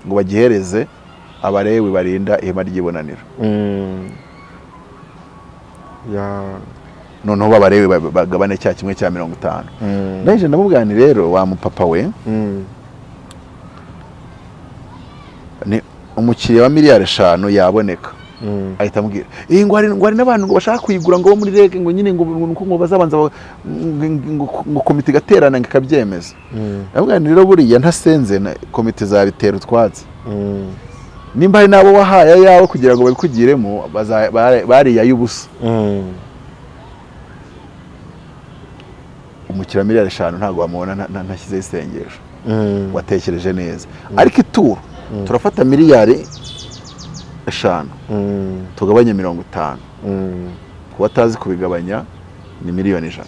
ngo bagihereze Abalewi barinda ihema ry'ibonaniro. Noneho b'Abalewi bagabane cya 1/50. Ndangije ndamubwira nti: "Rero wa mupapa we, ni umukiriya wa miliyari 5 yaboneka." Ahita amubwira ngo hari n'abantu ngo bashaka kuyigura, ngo bo muri REG, ngo nyine ngo bazabanza ngo komite igaterana ngo ikabyemeza. Ndamubwira nti: "Rero buriya ntasenze komite zabitera utwatsi. Nimba hari n'abo wahaye ayawe kugira ngo babikugiremo, bariye ay'ubusa." Umukiriya wa miliyari 5 ntabwo wamubona ntashyizeho isengesho. Watekereje neza, ariko ituro turafata miliyari 5, tugabanye 50. Ku batazi kubigabanya ni miliyoni 100."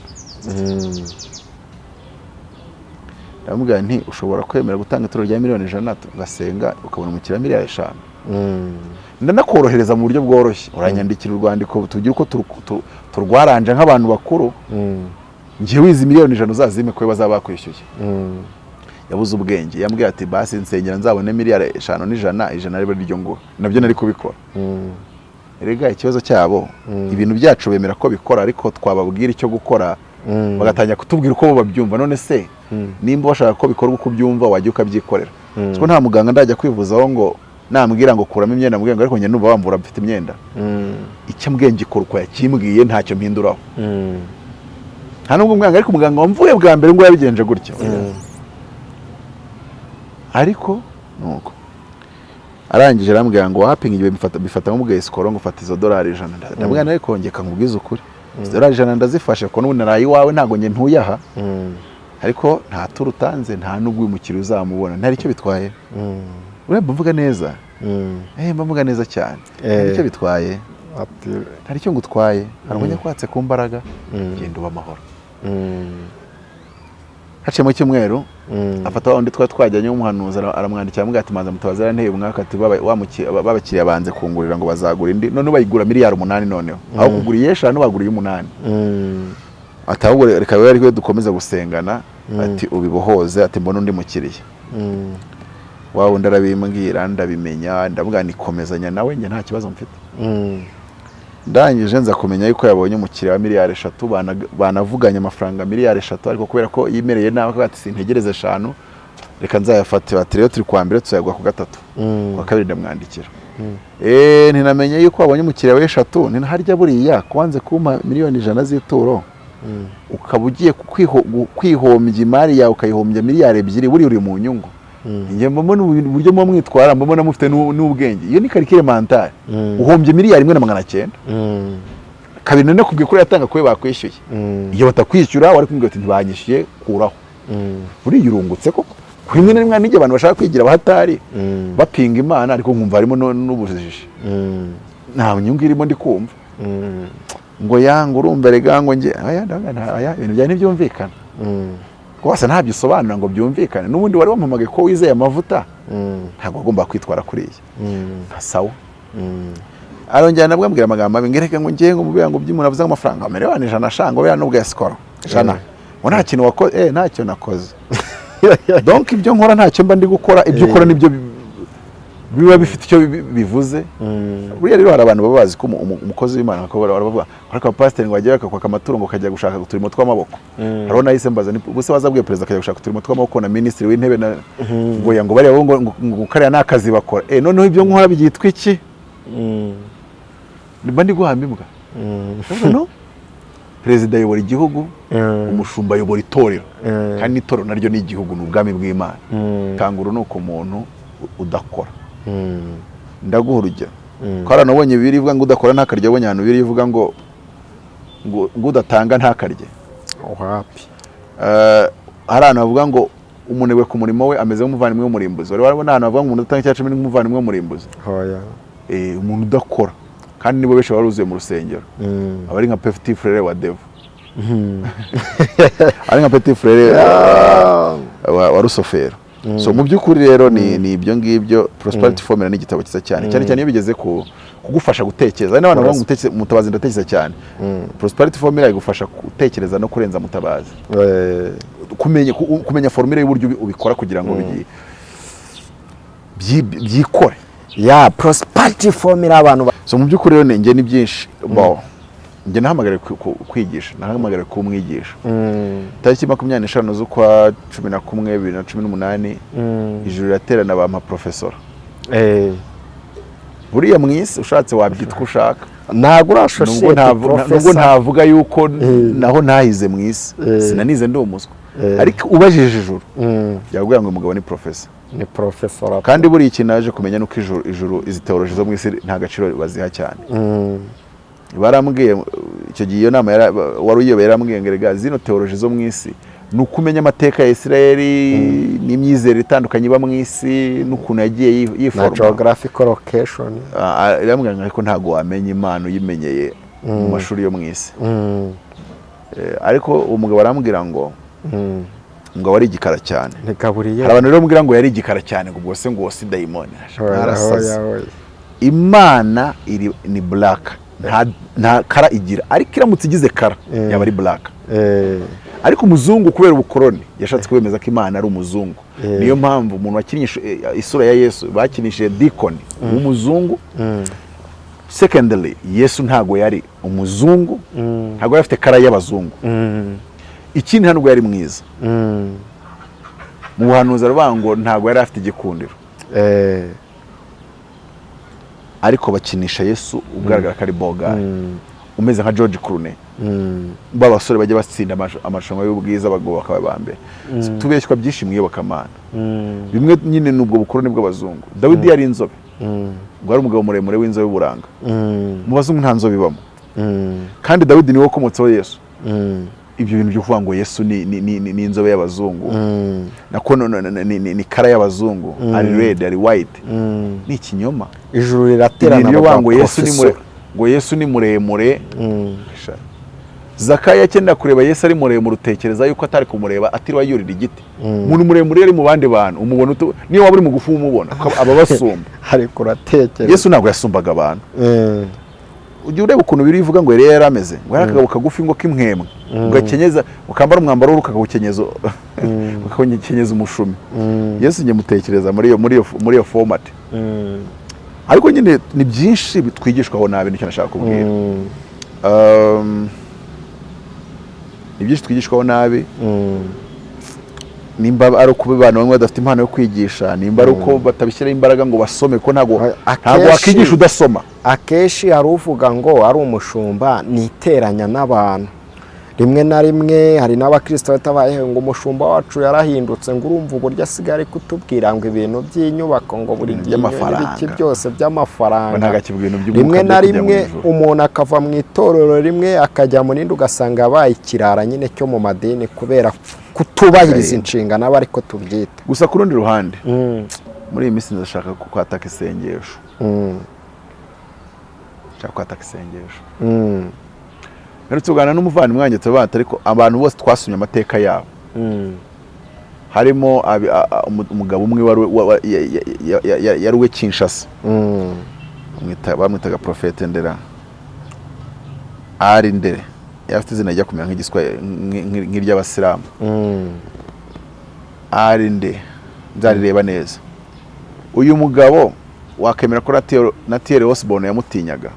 Ndamubwira nti: "Ushobora kwemera gutanga ituro rya miliyoni 100, ugasenga, ukabona umukiriya wa miliyari 5? Ndanakorohereza mu buryo bworoshye, uranyandikira urwandiko, tugire uko turwaranje nk'abantu bakuru. Njyewe izi miliyoni 100 uzazime ko bazaba bakwishyuye." Yabuze ubwenge. Yambwiye ati: "Basi nsengera nzabone miliyari 5 n'ijana, ijana ribe ryo nguha." Nabyo nari kubikora. Erega ikibazo cyabo, ibintu byacu bemera ko bikora, ariko twababwira icyo gukora bagatangira kutubwira uko bo babyumva. None se nimba bashaka ko bikorwa uko ubyumva, wajya ukabyikorera? Kuko nta muganga ndajya kwivuzaho ngo nambwira ngo kuramo imyenda mbwira ngo: "Ariko njye numva bamvura mfite imyenda." Icyo ambwiye ngikora uko yakimbwiye, ntacyo mpinduraho. Nta nubwo muganga, ariko muganga wamvuye bwa mbere ngo yabigenje gutya. Ariko nuko arangije arambwira ngo wapinga igihe bifata nk'ubwesikoro, ngo fata izo dolari 100. Ndabwira nawe kongeka nkubwize ukuri, izo dolari 100 ndazifashe kuko n'ubu naraye iwawe, ntabwo njye ntuye aha, ariko nta turu utanze, nta n'ubwo uyu mukiriya uzamubona, ntari icyo bitwaye. Ureba mvuga neza? Mba mvuga neza cyane. Hari icyo bitwaye? Ati Hari icyo ngutwaye? Hari umwanya kwatse ku mbaraga? Genda uba amahoro. Haciyemo icyumweru, afata wa wundi twari twajyanye w'umuhanuzi, aramwandikira, aramubwira ati: "Manza mutabazi yaranteye umwaka," ati: "Babakiriya banze kungurira, ngo bazagura indi." None bayigura miliyari 8. Noneho aho kugura iy'eshanu bagura iy'umunani. Ati: "Ahubwo reka bibe ariko dukomeza gusengana," ati: "ubibohoze," ati: "mbone undi mukiriya." Wa wundi arabimbwira, ndabimenya, ndavuga nikomezanya nawe, njye nta kibazo mfite. Ndangije nza kumenya yuko yabonye umukiriya wa miliyari 3, banavuganye amafaranga miliyari 3, ariko kubera ko yimereye nabi akavuga ati: "Sintegereze eshanu, reka nzayafate." Bati: "Rero turi kuwa mbere, tuzayaguha ku gatatu." Ku wa kabiri ndamwandikira, ntinamenye yuko wabonye umukiriya w'eshatu, ni harya buriya kubanze kumpa miliyoni 100 z'ituro, ukaba ugiye kwihombya imari yawe, ukayihombya miliyari 2, buriya uri mu nyungu? Njye mbona uburyo muba mwitwara, mbona mufite n'ubwenge. Iyo ni calcul mental. Uhombye miliyari 1 na 900. Kabiri, nanakubwiye ko yatanga kube bakwishyuye. Iyo batakwishyura wari kumbwira ati: "Ntibanyishyuye, kuraho." Buriya urungutse koko. Rimwe na rimwe n'igihe abantu bashaka kwigira abahatari, bapinga Imana, ariko nkumva harimo n'ubujiji. Nta nyungu irimo ndi kumva. Ngo yanga urumva rega, ngo njye aya ndavuga nta- aya ibintu byawe ntibyumvikana rwose, ntabyo usobanura ngo byumvikane. N'ubundi wari wampamagaye ko wizeye amavuta, ntabwo wagomba kwitwara kuriya. Nka sawa. Arongera nabwo ambwira amagambo mabi, ngo reka, ngo ngiye ngo mu ngo by'umuntu avuze amafaranga miliyoni 100 sha, ngo buriya n'ubwa sikoro ijana, ngo nta kintu wakoze. Ntacyo nakoze. Donc ibyo nkora ntacyo mba ndi gukora, ibyo ukora nibyo. Biba bifite icyo bivuze. Buriya rero hari abantu baba bazi ko umukozi w'Imana, bakaba baravuga, ariko abapasiteri ngo bajya bakakwaka amaturo ngo kajya gushaka uturimo tw'amaboko. Hariho nahise mbaza ni ubuse wazabwiye perezida akajya gushaka uturimo tw'amaboko na minisitiri w'intebe na ngo ya ngo bariya bo ngo kariya ni akazi bakora. Noneho ibyo nkora byitwa iki? Mba ndi guhamba imbwa. Ndavuga, no perezida ayobora igihugu, umushumba ayobora itorero, kandi n'itorero naryo ni igihugu, ni ubwami bw'Imana. Tanga uru ni uko umuntu udakora. Ndaguha urugero ko hari ahantu wabonye Bibiliya ivuga ngo udakora ntakarye? Wabonye ahantu Bibiliya ivuga ngo udatanga ntakarye? Wapi. Hari ahantu bavuga ngo umunebwe ku murimo we ameze nk'umuvandimwe w'umurimbuzi? Wari warabona ahantu bavuga ngo umuntu udatanga icya cumi ni nk'umuvandimwe w'umurimbuzi? Hoya. Umuntu udakora, kandi nibo benshi baba baruzuye mu rusengero, aba ari nka petit frère wa devil, ari nka petit frère wa Rusofero. So mu by'ukuri rero ni ibyo ngibyo. Prosperity Formula ni igitabo cyiza cyane cyane cyane iyo bigeze ku kugufasha gutekereza. Hari n'abantu bavuga ngo Mutabazi ndatekereza cyane. Prosperity Formula igufasha gutekereza no kurenza Mutabazi, kumenya formule y'uburyo ubikora kugira ngo byikore. Ya Prosperity Formula abantu So mu by'ukuri rero njye ni byinshi. Bon, njye nahamagariwe kwigisha, nahamagariwe kuba umwigisha. Tariki 25 z'ukwa 11 2018, ijuru riraterana bampa professor. Buriya mu isi ushatse wabyitwa ushaka. Ntabwo uri Nubwo associate nubwo professor. ntavuga yuko naho ntahize mu isi, sinanize, ndi umuswa, ariko ubajije ijuru yakubwira ngo umugabo ni professor. Ni professor. Kandi buriya ikintu naje kumenya nuko ijuru izi théologie zo mu isi nta gaciro baziha cyane. Barambwiye icyo gihe, iyo nama wari uyoboye yarambwiye ngo erega zino théologie zo mu isi ni uko umenya amateka ya Isirayeli n'imyizerere itandukanye iba mu isi n'ukuntu yagiye Na yiforoma. geographical location. Irambwira ngo ariko ntabwo wamenya Imana uyimenyeye mu mashuri yo mu isi. Ariko umugabo arambwira ngo aba ari igikara cyane. Ni Gaburiyeli. Hari abantu rero bambwira ngo yari igikara cyane, ngo ubwo se ngo uwo si dayimoni? Oya, Mwarasaze. oya, oya. Imana iri ni black, nta color igira, ariko iramutse igize color yaba ari black. Ariko umuzungu kubera ubukoroni yashatse kwemeza ko Imana ari umuzungu. Niyo mpamvu umuntu wakinnye isura ya Yesu bakinishije deacon w'umuzungu. Secondly, Yesu ntago yari umuzungu, ntago yari afite color y'abazungu. Ikindi, nta nubwo yari mwiza. Mu buhanuzi aravuga ngo ntago yari afite igikundiro. Ariko bakinisha Yesu ugaragara ko ari boga, umeze nka George Clooney, ba basore bajya batsinda amarushanwa y'ubwiza, abagabo bakaba aba mbere. Tubeshywa byinshi mu iyobokamana. Bimwe nyine ni ubwo bukoroni bw'abazungu. Dawidi yari inzobe, ngo ari umugabo muremure w'inzobe w'uburanga. Mu bazungu nta nzobe ibamo. Kandi Dawidi niwe wakomotseho Yesu. Ibyo bintu byo kuvuga ngo Yesu ni inzobe y'abazungu, nako no, ni color y'abazungu, ari red, ari white, ni ikinyoma. Ijuru riraterana Ibintu byo bakavuga kuvuga ngo Yesu ni professor. ngo Yesu ni muremure. Sha. Zakayo akenera kureba Yesu ari muremure, utekereza yuko atari kumureba atiriwe yurira igiti? Umuntu muremure yari mu bandi bantu umubona niyo waba uri mugufi umubona, aba basumba. Ariko uratekereza. Yesu ntabwo yasumbaga abantu. Ujya ureba ukuntu biri ivuga ngo yari ameze, ngo yari akagabo kagufi ngo k'imwemwe, ngo gakenyeza, ngo kambara umwambaro w'uruhu kakawukenyeza umushumi. Yesu njye mutekereza muri iyo format. Ariko nyine ni byinshi twigishwaho nabi, nicyo nashaka kubwira. Ni byinshi twigishwaho nabi. Nimba ari uko abantu bamwe badafite impano yo kwigisha, nimba ari uko batabishyiraho imbaraga ngo basome, ko ntabwo wakwigisha udasoma. Akenshi hari uvuga ngo ari umushumba niteranya n'abantu. Rimwe na rimwe hari n'abakristo batabayeho ngo umushumba wacu yarahindutse, ngo urumva uburyo asigaye ari kutubwira ngo ibintu by'inyubako, ngo buri Ibintu gihe by'amafaranga. n'ibiki byose by'amafaranga. Ngo ntabwo akibwira ibintu by'umwuka Rimwe na byo kujya mu rimwe ijuru. umuntu akava mu itorero rimwe akajya mu rindi, ugasanga abaye ikirara nyine cyo mu madini kubera kutubahiriza Agahinda. inshingano, aba ariko tubyita. Gusa ku rundi ruhande, muri iyi minsi ndashaka kwataka isengesho. Nshaka kwataka isengesho. Mperutse kuganira n'umuvandimwe wanjye, turavuga, ariko abantu bose twasomye amateka yabo, harimo umugabo umwe wari yari uwe Kinshasa, bamwitaga Prophète Ndera, ari Ndere, yari afite izina rijya kumera nk'igiswahili, nk'iry'abasilamu. Ari nde? Nzarireba neza. Uyu mugabo Wakemera ko na T.L. Osborn yamutinyaga?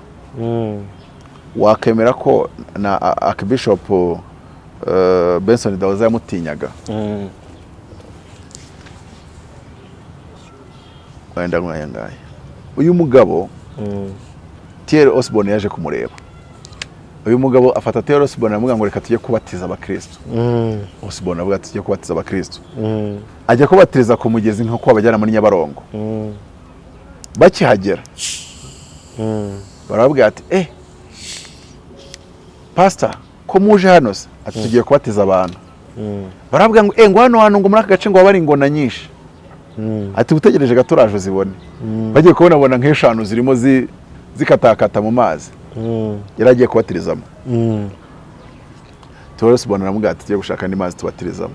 Wakemera ko na Archbishop Benson Idahosa yamutinyaga? Wenda nk'aya ngaya, uyu mugabo T.L. Osborn yaje kumureba. Uyu mugabo afata T.L. Osborn, aramubwira ngo: "Reka tujye kubatiza abakristo." Osborn avuga ati: "Tujye kubatiza abakristo." Ajya kubatiriza ku mugezi, nko babajyana muri Nyabarongo. Bakihagera barababwira ati: "Pastor, ko muje hano se?" Ati: "Tugiye kubatiza abantu." Barababwira ngo: "Ngo hano hantu, ngo muri aka gace, ngo haba hari ingona nyinshi." Ati: "Utegereje gato, uraje uzibone." Bagiye kubona, bona nk'eshanu zirimo zikatakata mu mazi yari agiye kubatirizamo. T.L. Osborn aramubwira ati: "Tugiye gushaka andi mazi tubatirizamo."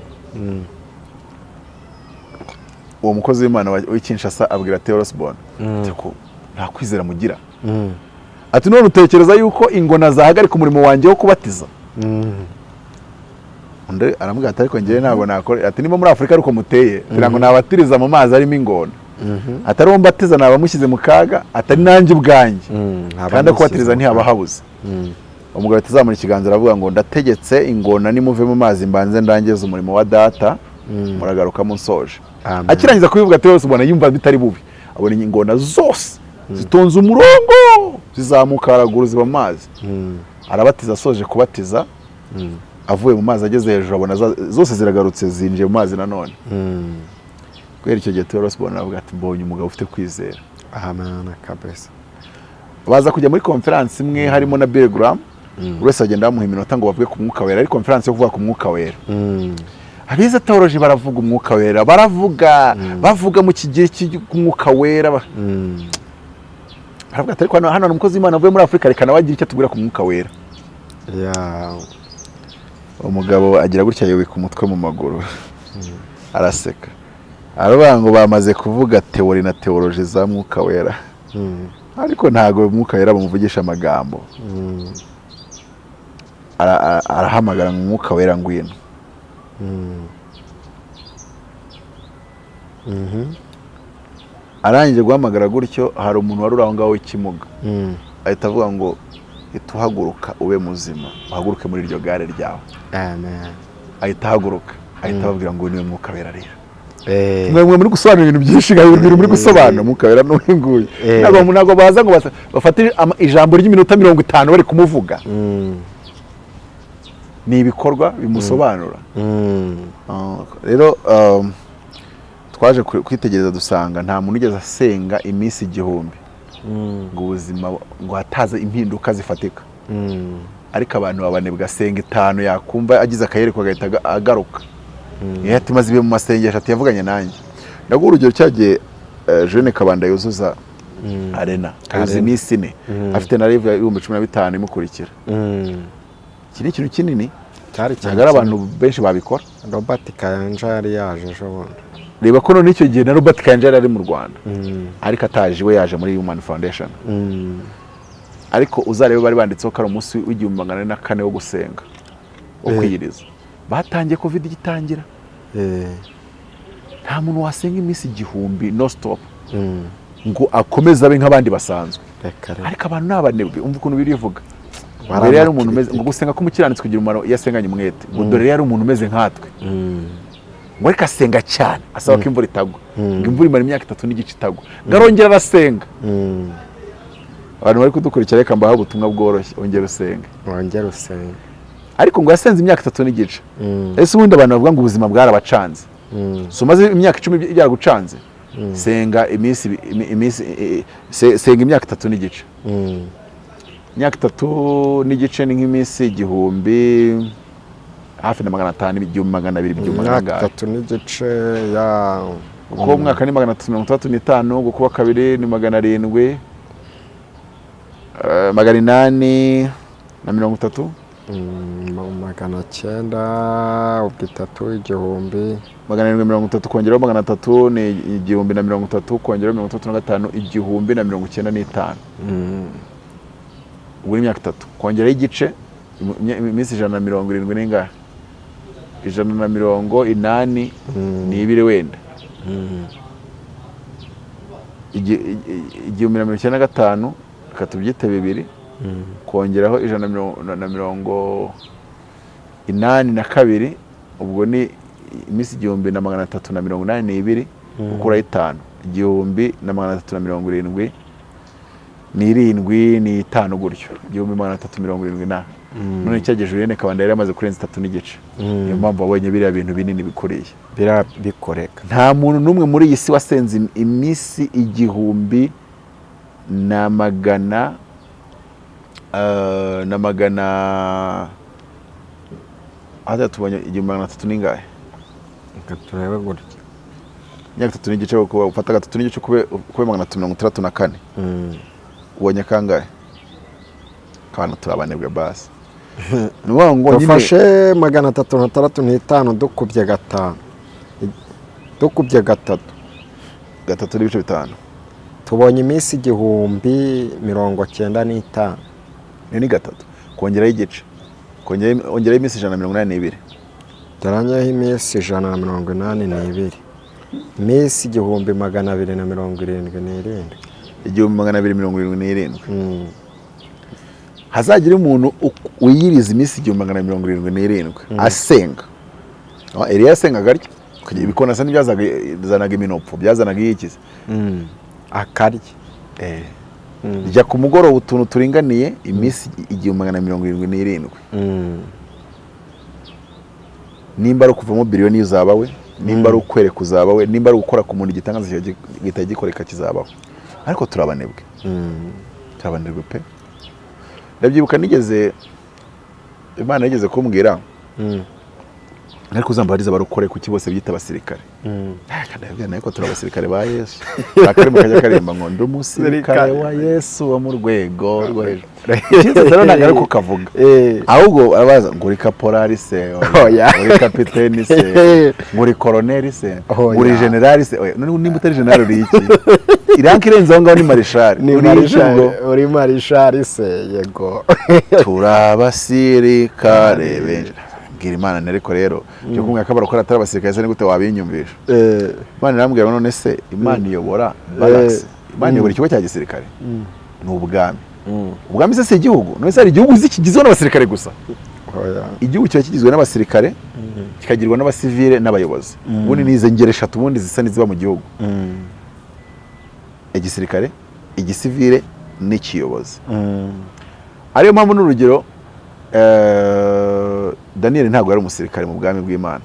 Uwo mukozi w'Imana w'i Kinshasa abwira T.L. Osborn ati: "Ko nta kwizera mugira?" Ati: "None utekereza yuko ingona zahagarika umurimo wanjye wo kubatiza?" Undi aramubwira ati: "Ariko njyewe ntabwo nakora." Ati: "Niba muri Afurika ariko muteye kugira ngo nabatiriza mu mazi arimo ingona, atari uwo mbatiza naba mushyize mu kaga, atari nanjye ubwanjye, kandi kubatiriza ntihaba habuze." Umugabo ahita azamura ikiganza, aravuga ngo: "Ndategetse ingona, nimuve mu mazi mbanze ndangize umurimo wa Data, muragaruka munsoje." Amen. Akirangiza kubivuga ati yose, ubona yumva bitari bubi, abona ingona zose zitonze umurongo, zizamuka haraguru, ziba mu mazi. Arabatiza. Asoje kubatiza, avuye mu mazi, ageze hejuru, abona zose ziragarutse, zinjiye mu mazi nanone. Kubera icyo gihe T.L. Osborn aravuga ati: "Mbonye umugabo ufite kwizera." Amen kabisa. Baza kujya muri konferansi imwe harimo na Billy Graham. Buri wese agenda bamuha iminota ngo bavuge ku Mwuka Wera, ari konferansi yo kuvuga ku Mwuka Wera. Abize théologie baravuga Umwuka Wera, baravuga, bavuga mu kigihe cy'Umwuka Wera, baravuga ati: "Ariko hano hari umukozi w'Imana avuye muri Afurika, reka nawe agire icyo atubwira ku Mwuka Wera." Umugabo agira gutya, yubika umutwe mu maguru, araseka, aravuga ngo: "Bamaze kuvuga théorie na théologie za Mwuka Wera, ariko ntabwo Mwuka Wera bamuvugisha amagambo." Arahamagara ngo: "Umwuka Wera, ngwino." Arangije guhamagara gutyo, hari umuntu wari uri aho ngaho w'ikimuga. Ahita avuga ngo: "Hita uhaguruka, ube muzima, uhaguruke muri iryo gare ryawe." Amen. Ahita ahaguruka, ahita ababwira ngo: "Niwe Mwuka Wera rero." Eh. Mwe muri gusobanura ibintu byinshi, nka ibintu muri gusobanura Mwuka Wera n'uyu nguyu. Ntabwo baza ngo bafate ijambo ry'iminota 50 bari kumuvuga. Ni ibikorwa bimusobanura. Rero twaje kwitegereza, dusanga nta muntu ugeze asenga iminsi 1000 ngo ubuzima ngo hataze impinduka zifatika. Ariko abantu babanebwa, asenga 5, yakumva agize akayereko agahita agaruka. Iyo ati: "Maze ibihe mu masengesho," ati: "Yavuganye nanjye." Ndaguha urugero: cyagiye Jeune Kabanda yuzuza arena, yuzuza Arena. iminsi 4, afite na live 15,000 imukurikira. Iki ni ikintu kinini. Cyari Ntabwo ari abantu benshi babikora. Robert Kayanja yari yaje ejo bundi. Reba ko none icyo gihe na Robert Kayanja yari ari mu Rwanda, ariko ataje, we yaje muri Human Foundation. Ariko uzarebe, bari banditseho ko ari umunsi w'1404 wo gusenga, wo kwiyiriza. Batangiye Covid igitangira. Nta muntu wasenga iminsi 1000 no stop ngo akomeze abe nk'abandi basanzwe. Reka reka. Ariko abantu ni abanebwe. Umva ukuntu birivuga. Bari Mbere yari umuntu umeze ama critique. ngo gusenga k'umukiranutsi kugira umumaro iyo asenganye umwete. Ngo dore yari umuntu umeze nkatwe, ngo ariko asenga cyane, asaba ko imvura itagwa. Ngo imvura imara imyaka 3 n'igice itagwa, ngo arongera arasenga. Abantu bari kudukurikira, reka mbahe ubutumwa bworoshye: ongera usenge. Wongere usenge. Ariko ngo yasenze imyaka 3 n'igice. Ese ubundi abantu bavuga ngo ubuzima bwarabacanze, si umaze imyaka 10 byaragucanze? Senga iminsi iminsi senga imyaka 3 n'igice. Imyaka 3 n'igice ni nk'iminsi 1000 hafi na 500, 1200, igihumbi magana Imyaka angahe. 3 n'igice ya. Kuko umwaka ni 365, gukuba kabiri ni 700, 830. 900, ubwo itatu 1000. 730 kongeraho 300 ni 1030, kongeraho 35, 1095. Ubwo ni imyaka 3 kongeraho igice, iminsi 170 n'ingahe, 182 wenda. 1095, reka tubyite bibiri, kongeraho 182, ubwo ni iminsi 1382, ukuraho itanu, 1377, ni itanu gutyo, 1370 na none cyagiye Julienne Kabanda yari amaze kurenza itatu n'igice. Niyo mpamvu wabonye biriya bintu binini bikuriye. Birabikoreka. Nta muntu n'umwe muri iyi si wasenze iminsi igihumbi na magana na magana hata tubonye 1300 n'ingahe? Reka turebe gutya. Imyaka itatu n'igice, kuba ufata gatatu n'igice kube 364, ubonye kangahe? Kana turabanebwe basi. Ni ukuvuga ngo nyine Dufashe 365, dukubye gatanu, dukubye gatatu. Gatatu n'ibice bitanu. Tubonye iminsi 1095. Ni gatatu kongeraho igice, ongeraho iminsi 182. Turanyeho iminsi 182, iminsi 1277. 1277. Hazagira umuntu wiyiriza iminsi 1277 asenga. Eliya yasengaga atya, kugira ibikona asa n'ibyazanaga iminopfo, byazanaga iyikize. Akarya. Jya ku mugoroba utuntu turinganiye, iminsi 1177. Nimba ari ukuvamo biliyoni uzaba we, nimba ari ukwereka uzaba we, nimba ari ugukora ku muntu igitangaza gihita gikoreka kizabaho. Ariko turabanebwe. Turabanebwe pe. Ndabyibuka nigeze, Imana yigeze kumbwira, ariko uzambariza abarokore kuki bose byita abasirikare. Ndababwira nawe ko turi abasirikare ba Yesu. Akarimo kajya karimba ngo ndi umusirikare wa Yesu wo mu rwego rwo hejuru. Icyiza rero ntabwo ari kukavuga, ahubwo arabaza ngo uri kaporari se? Oya. Uri kapiteni se? Ngo uri koroneri se? Oya. Ngo uri generali se? Oya. None nimba utari generali uri iki? Iranka irenze aho ngaho ni marishari. Ni Uri iki marishari. ubwo? Uri marishari se? Yego. Turi abasirikare benshi. Bwira Imana, ariko rero cyo kumwe ko abarokore atari abasirikare se, ni gute wabinyumvisha? Imana irambwira ngo none se Imana iyobora barracks? Imana iyobora ikigo cya gisirikare? Ni ubwami. Ubwami se si igihugu? None se hari igihugu uzi kigizwe n'abasirikare gusa? Oya. Igihugu kiba kigizwe n'abasirikare, kikagirwa n'abasivile n'abayobozi. Ubundi ni izo ngeri eshatu ubundi zisa n'iziba mu gihugu: igisirikare, igisivile n'ikiyobozi. Ariyo mpamvu n'urugero, Daniel ntabwo yari umusirikare mu bwami bw'Imana,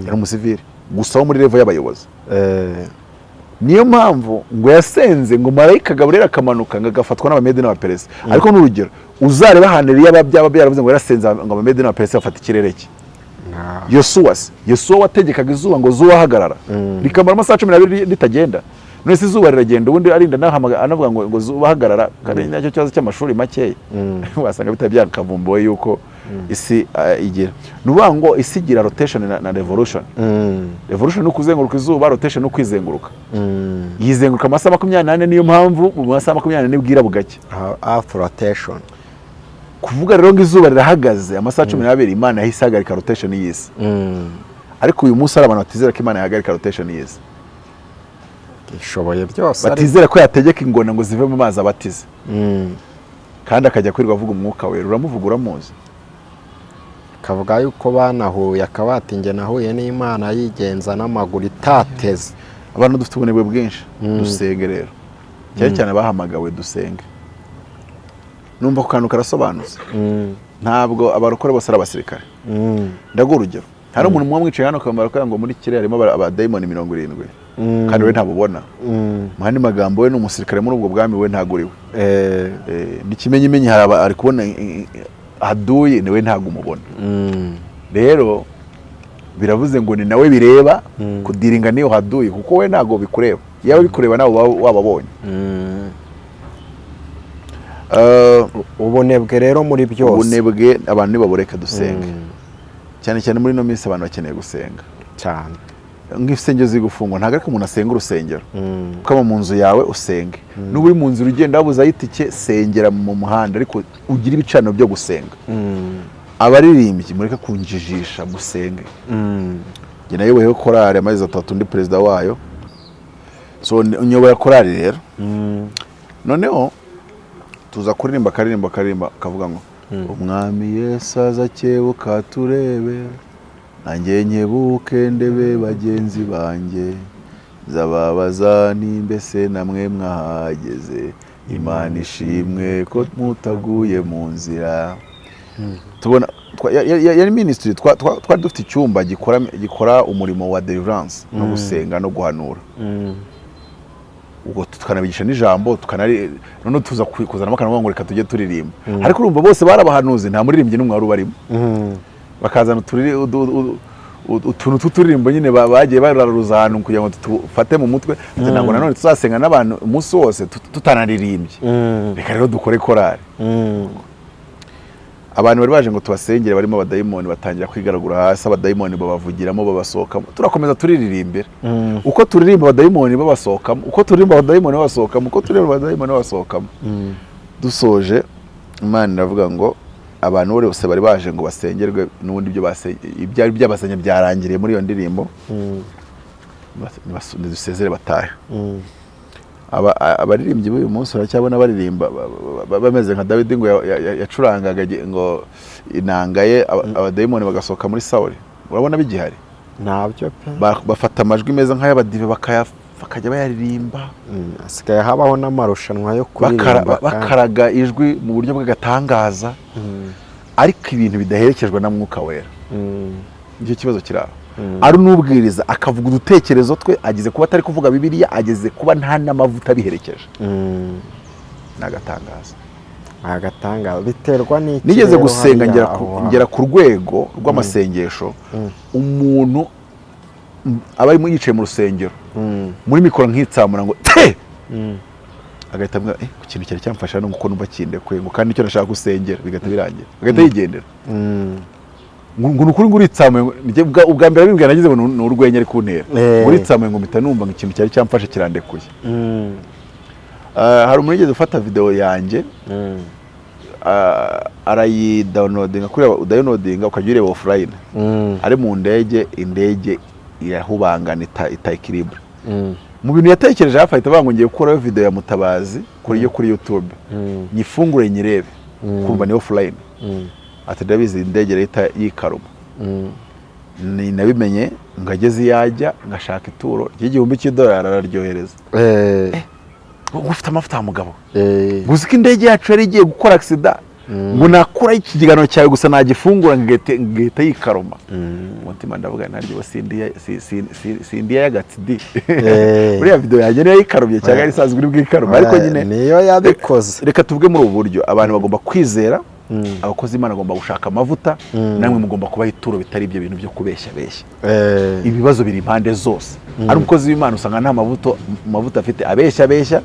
yari umusivile gusa wo muri level y'abayobozi. Niyo mpamvu ngo yasenze ngo marayika Gaburiyeli akamanuka ngo agafatwa n'Abamede n'Abaperesi. Ariko n'urugero uzareba ahantu Eliya byaba byaravuze ngo yarasenze ngo Abamede n'Abaperesi bafata ikirere cye. Yosuwa se, Yosuwa wategekaga izuba ngo zuba hagarara, rikamara amasaha 12 ritagenda. None se izuba riragenda ubundi arinda anavuga ngo zuba hagarara? Kandi nacyo kibazo cy'amashuri makeya, wasanga bitari byakavumbuwe yuko isi igira, ni ukuvuga ngo isi igira rotation na revolution. Revolution ni ukuzenguruka izuba, rotation ni ukwizenguruka. Yizenguruka amasaha 24, niyo mpamvu mu masaha 24 bwira bugacya. Earth rotation. Kuvuga rero ngo izuba rirahagaze amasaha 12, Imana yahise ihagarika rotation y'isi. Ariko uyu munsi hari abantu batizera ko Imana yahagarika rotation y'isi. Ishoboye byose ariko. Batizera ko yategeka ingona ngo zive mu mazi abatize, kandi akajya kwirirwa avuga Umwuka Wera. Uramuvuga, uramuzi. Kavuga yuko banahuye, akaba ati njye nahuye n'Imana yigenza n'amaguru itateze. Abantu dufite ubunebwe bwinshi. Dusenge rero, cyane cyane abahamagawe, dusenge. Numva ako kantu karasobanutse. Ntabwo abarokore bose ari abasirikare. Ndaguha urugero: hari umuntu muba mwicaye hano akamara kugira ngo muri kiriya harimo abadayimoni 70, kandi we ntabubona. Mu yandi magambo, we ni umusirikare muri ubwo bwami, we ntabwo uri we. N'ikimenyimenyi hari ari kubona haduyi, niwe ntabwo umubona. Rero biravuze ngo ni nawe bireba kudiringa n'iyo haduyi, kuko we ntabwo bikureba. Yaba bikureba nawe wababonye. Ubunebwe rero muri byose. Ubunebwe abantu nibabureka, dusenge. Cyane cyane muri ino minsi abantu bakeneye gusenga. Cyane. Nk'insengero ziri gufungwa, ntabwo ariko umuntu asenga urusengero. Ukaba mu nzu yawe usenge, nuba uri mu nzira ugenda wabuze itike, sengera mu muhanda, ariko ugire ibicaniro byo gusenga. Abaririmbyi, mureke kunjijisha, musenge. Njye nayoboyeho korali amezi 3 ndi perezida wayo. So nyobora korali rero. Noneho tuza kuririmba akaririmbo, akaririmba kavuga ngo "Umwami Yesu aza akebuka turebe, nanjye nkebuke ndebe bagenzi banjye, nzababaza nimbese namwe mwahageze, Imana ishimwe ko mutaguye mu nzira." Tubona yari ministry, twari dufite icyumba gikora umurimo wa deliverance no gusenga no guhanura. Ubwo tukanabigisha n'ijambo, noneho tuza kuzanamo akantu ngo reka tujye turirimba. Ariko urumva bose bari abahanuzi, nta muririmbyi n'umwe wari ubarimo. Bakazana utuntu tw'uturirimbo nyine bagiye bararuza ahantu kugira ngo tufate mu mutwe. Ati ntabwo nanone tuzasenga n'abantu umunsi wose tutanaririmbye, reka rero dukore korali. Abantu bari baje ngo tubasengere barimo abadayimoni batangira kwigaragura hasi, abadayimoni babavugiramo, babasohokamo. Turakomeza turirimbira. Uko turirimba abadayimoni babasohokamo, uko turirimba abadayimoni babasohokamo, uko turirimba abadayimoni babasohokamo. Dusoje, Imana iravuga ngo abantu bose bari baje ngo basengerwe n'ubundi ibyo ibyari byabazanye byarangiriye muri iyo ndirimbo, nidusezere batahe. Abaririmbyi b'uyu munsi baracyabona baririmba bameze nka Dawidi ngo yacurangaga ngo inanga ye, abadayimoni bagasohoka muri Sawuli. Urabona bigihari? Ntabyo pe. Bafata amajwi meza nk'ay'abadive bakajya bayaririmba. Hasigaye habaho n'amarushanwa yo kuririmba kandi. Bakaraga ijwi mu buryo bw'agatangaza, ariko ibintu bidaherekejwe na Mwuka Wera. Nicyo kibazo kiri aho. Ari n'ubwiriza akavuga udutekerezo twe, ageze kuba atari kuvuga Bibiliya, ageze kuba nta n'amavuta abiherekeje. Ni agatangaza. Agatangaza. Biterwa n'iki Nigeze rero gusenga hariya ngera aho hantu? Ngera ku rwego rw'amasengesho, umuntu aba arimo yicaye mu rusengero, muri mikoro nkitsamura ngo te, agahita ambwira ku kintu cyari cyamfasha no kuko numva kindekuye, ngo kandi nicyo nashaka gusengera, bigahita birangira, agahita yigendera. Ngo ni ukuri ngo uritsamuye, ngo njye ubwa mbere abimbwira nagize ngo ni urwenya ari kuntera. Ngo uritsamuye, ngo mpita numva ngo ikintu cyari cyamfashe kirandekuye. Hari umuntu wigeze ufata video yanjye, arayidownloadinga, kuri udownloadinga ukajya ureba offline. Ari mu ndege, indege irahubangana, ita équilibre. Mu bintu yatekereje hafi ahita avuga ngo ngiye gukuraho video ya Mutabazi kuri yo kuri YouTube, nyifungure nyirebe, kumva ni offline. Ati ndabizi indege irahita yikaruma. Ni nabimenye ngo ageze iyo ajya ngashaka ituro ry'$1000 araryohereza. Ngo ufite amavuta ya mugabo, ngo uzi ko indege yacu yari igiye gukora accident, ngo nakuraho iki kiganiro cyawe gusa nagifungura ngahita yikaruma. Umutima ndavuga naryo sindi y'agatsidi. Buriya video yanjye niyo yikarumye cyangwa yari isanzwe iri bwikarume? Ariko nyine niyo yabikoze. Reka tuvuge muri ubu buryo: abantu bagomba kwizera, abakozi b'Imana bagomba gushaka amavuta, namwe mugomba kubaha ituro, bitari ibyo bintu byo kubeshya beshya. Ibibazo biri impande zose. Ari umukozi w'Imana usanga nta mavuta afite, abeshya beshya,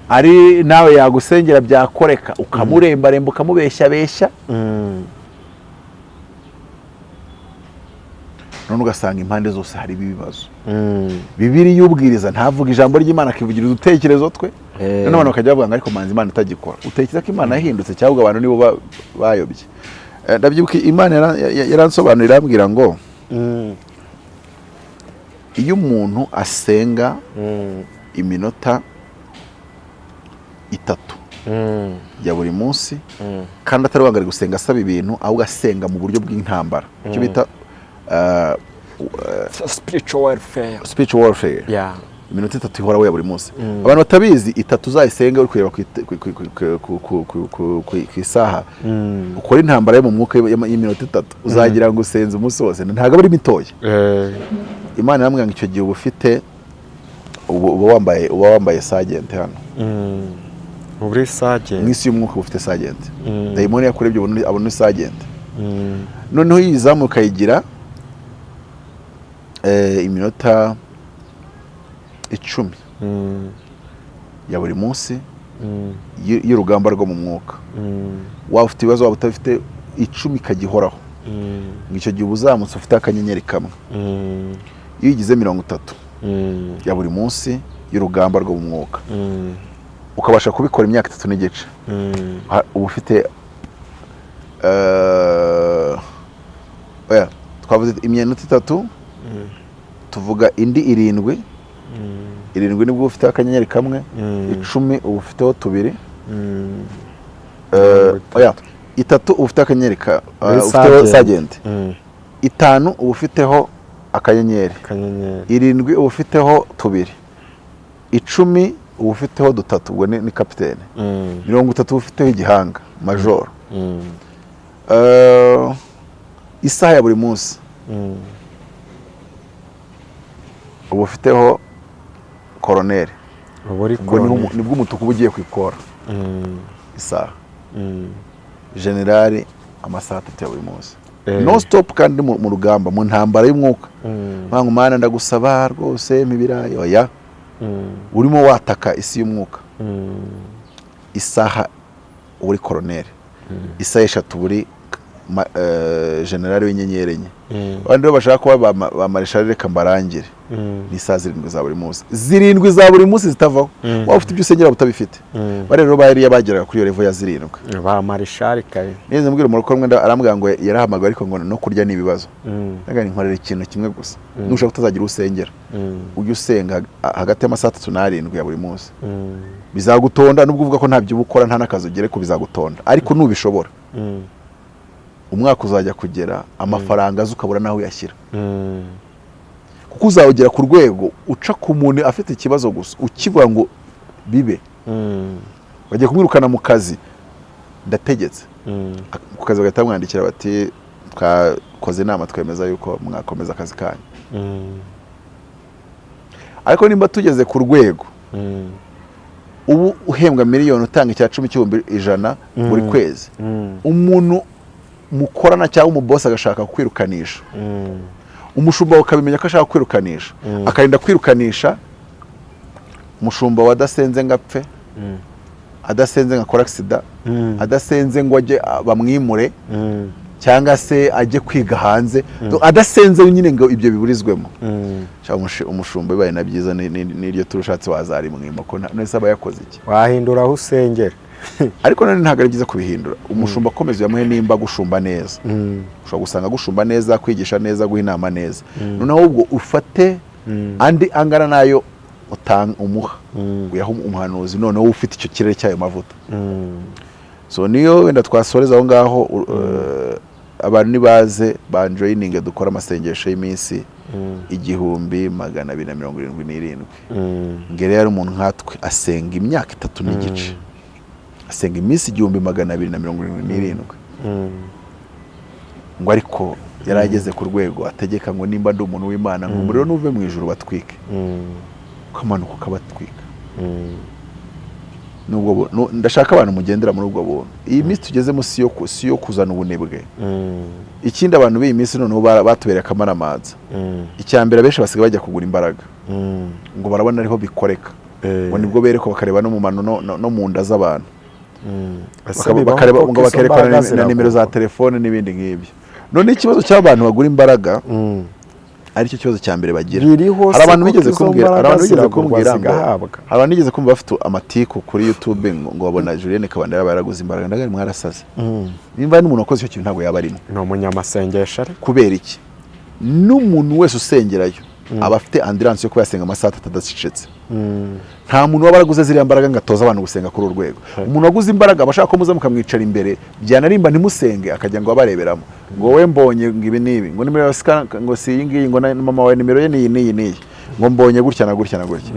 ari nawe yagusengera byakoreka ukamurembaremba, ukamubeshya beshya. None ugasanga impande zose hari ibibazo. Bibiliya ubwiriza ntavuga ijambo ry'Imana, akivugira udutekerezo twe. None abantu bakajya bavuga ngo ariko manzi Imana itagikora. Utekereza ko Imana yahindutse cyangwa abantu nibo bayobye? Ndabyibuka Imana yaransobanuriye, irambwira ngo iyo umuntu asenga iminota 3 ya buri munsi, kandi atari wanga ari gusenga asaba ibintu, ahubwo asenga mu buryo bw'intambara, icyo bita spiritual warfare. Spiritual warfare. Iminota 3 ihoraho ya buri munsi. Abantu batabizi, 3 uzayisenga uri kureba ku isaha, ukora intambara yo mu mwuka y'iminota 3, uzagira ngo usenze umunsi wose. Ntabwo aba ari mitoya. Imana iramubwira ngo icyo gihe uba ufite uba wambaye sergeant hano. Muri sage. Mu isi y'umwuka uba ufite sergeant. Dayimoni yakurebye abona sergeant. Noneho iyo izamuka ukayigira iminota 10 ya buri munsi y'urugamba rwo mu mwuka, waba ufite ibibazo, waba utabifite, 10 ikagihoraho, ngo icyo gihe uba uzamutse ufite akanyenyeri kamwe. Iyo ugize 30 ya buri munsi y'urugamba rwo mu mwuka, ukabasha kubikora imyaka 3 n'igice, uba ufite oya, twavuze iminota 3, tuvuga indi 7. 7 nibwo ufiteho akanyenyeri kamwe. 10 uba ufiteho tubiri. Oya, 3 uba ufite akanyenyeri ka Muri ufiteho sergeant. Sergeant. 5 uba ufiteho akanyenyeri. Akanyenyeri. 7 uba ufiteho tubiri. 10 uba ufiteho dutatu, ubwo ni kapitene. 30 uba ufiteho igihanga, majoro. Isaha ya buri munsi uba ufiteho koroneri. Uba uri Ubwo niho koroneri. Nibwo umutuku uba ugiye ku ikora isaha. Generali, amasaha 3 ya buri munsi, non stop, kandi mu rugamba, mu ntambara y'umwuka. Mpanga Mana, ndagusaba rwose mibirayi, oya. Urimo wataka isi y'umwuka. Isaha uba uri koroneri, isaha 3 uba uri generali w'inyenyeri 4. Abandi rero bashaka kuba ba mareshali, reka mbarangire. Ni isaha 7 za buri munsi, 7 za buri munsi zitavaho. Waba ufite ibyo usengera, utabifite. Bari rero ba Eliya bageraga kuri iyo level ya 7. Ba marishali kare. Neza mbwira umurokore umwe, arambwira ngo yarahamagawe, ariko ngo no kurya ni ibibazo. Ndaga nkorera ikintu kimwe gusa: nushaka utazagira usengera, ujye usenga hagati y'amasaha 3 na 7 ya buri munsi. Bizagutonda, nubwo uvuga ko ntabyo uba ukora, nta n'akazi ugere ko bizagutonda, ariko nubishobora, umwaka uzajya kugera amafaranga aza ukabura n'aho uyashyira, kuko uzawugera ku rwego uca ku muntu afite ikibazo gusa ukivuga ngo bibe. Bagiye kumwirukana mu kazi, ndategetse. Ku kazi bagahita bamwandikira bati: "Twakoze inama, twemeza yuko mwakomeza akazi kanyu." Ariko nimba tugeze ku rwego ubu uhembwa miliyoni, utanga 10% 100,000 buri kwezi, umuntu mukorana cyangwa umubosi agashaka kwirukanisha, umushumba ukabimenya ko ashaka kwirukanisha, akarinda kwirukanisha umushumba wadasenze ngo apfe, adasenze ngo akore accident, adasenze ngo ajye bamwimure cyangwa se ajye kwiga hanze, adasenze nyine ngo ibyo biburizwemo. Umushumba bibaye na byiza n'iryo turushatse wazarimwima, ko nese aba yakoze iki? Wahindura aho usengera. Ariko none ntabwo ari byiza kubihindura. Umushumba akomeza uyamuhe nimba agushumba neza. Ushobora gusanga agushumba neza, kwigisha neza, guha inama neza. Noneho ubwo ufate andi angana nayo utanga umuha, uyaha umuhanuzi noneho ufite icyo kirere cy'ayo mavuta. So niyo wenda twasoreza aho ngaho. Abantu nibaze banjoyininge, dukore amasengesho y'iminsi 1277. Ngere yari umuntu nkatwe, asenga imyaka 3 n'igice, asenga iminsi 1277 ngo, ariko yari ageze ku rwego ategeka ngo: "Nimba ndi umuntu w'Imana, ngo umuriro nuve mu ijuru batwike." Ukamanuka ukabatwika. Nubwo ndashaka abantu mugendera muri ubwo buntu. Iyi minsi tugezemo si yo kuzana ubunebwe. Ikindi, abantu b'iyi minsi noneho batubereye akamaramaza. Icya mbere, abenshi basigaye bajya kugura imbaraga, ngo barabona ariho bikoreka, ngo nibwo berekwa, bakareba no mu mano no mu nda z'abantu. Bakareba ngo bakerekana na nimero za telefone n'ibindi nk'ibyo. None ikibazo cy'abantu bagura imbaraga, aricyo kibazo cya mbere bagira. Biriho. Hari abantu bigeze kumbwira, hari abantu bigeze kumbwira ngo zigahabwa. Hari abantu bigeze kumva bafite amatiku kuri YouTube ngo babona Julienne Kabanda yaba yaraguze imbaraga. Ndaga mwarasaze. Nimba n'umuntu wakoze icyo kintu, ntabwo yaba arimo. Ni umunyamasengesho ariko. Kubera iki? N'umuntu wese usengerayo aba afite endurance yo kuba yasenga amasaha 3 adacecetse. Nta muntu waba waraguze ziriya mbaraga ngo atoze abantu gusenga kuri uru rwego. Umuntu waguze imbaraga aba ashaka ko muza mukamwicara imbere, byanarimba ntimusenge, akajya ngo abareberamo, ngo wowe mbonye ngo ibi n'ibi, ngo nimero ya sika, ngo si iyi ngiyi, ngo na mama wawe nimero ye ni iyi n'iyi n'iyi, ngo mbonye gutya na gutya na gutya.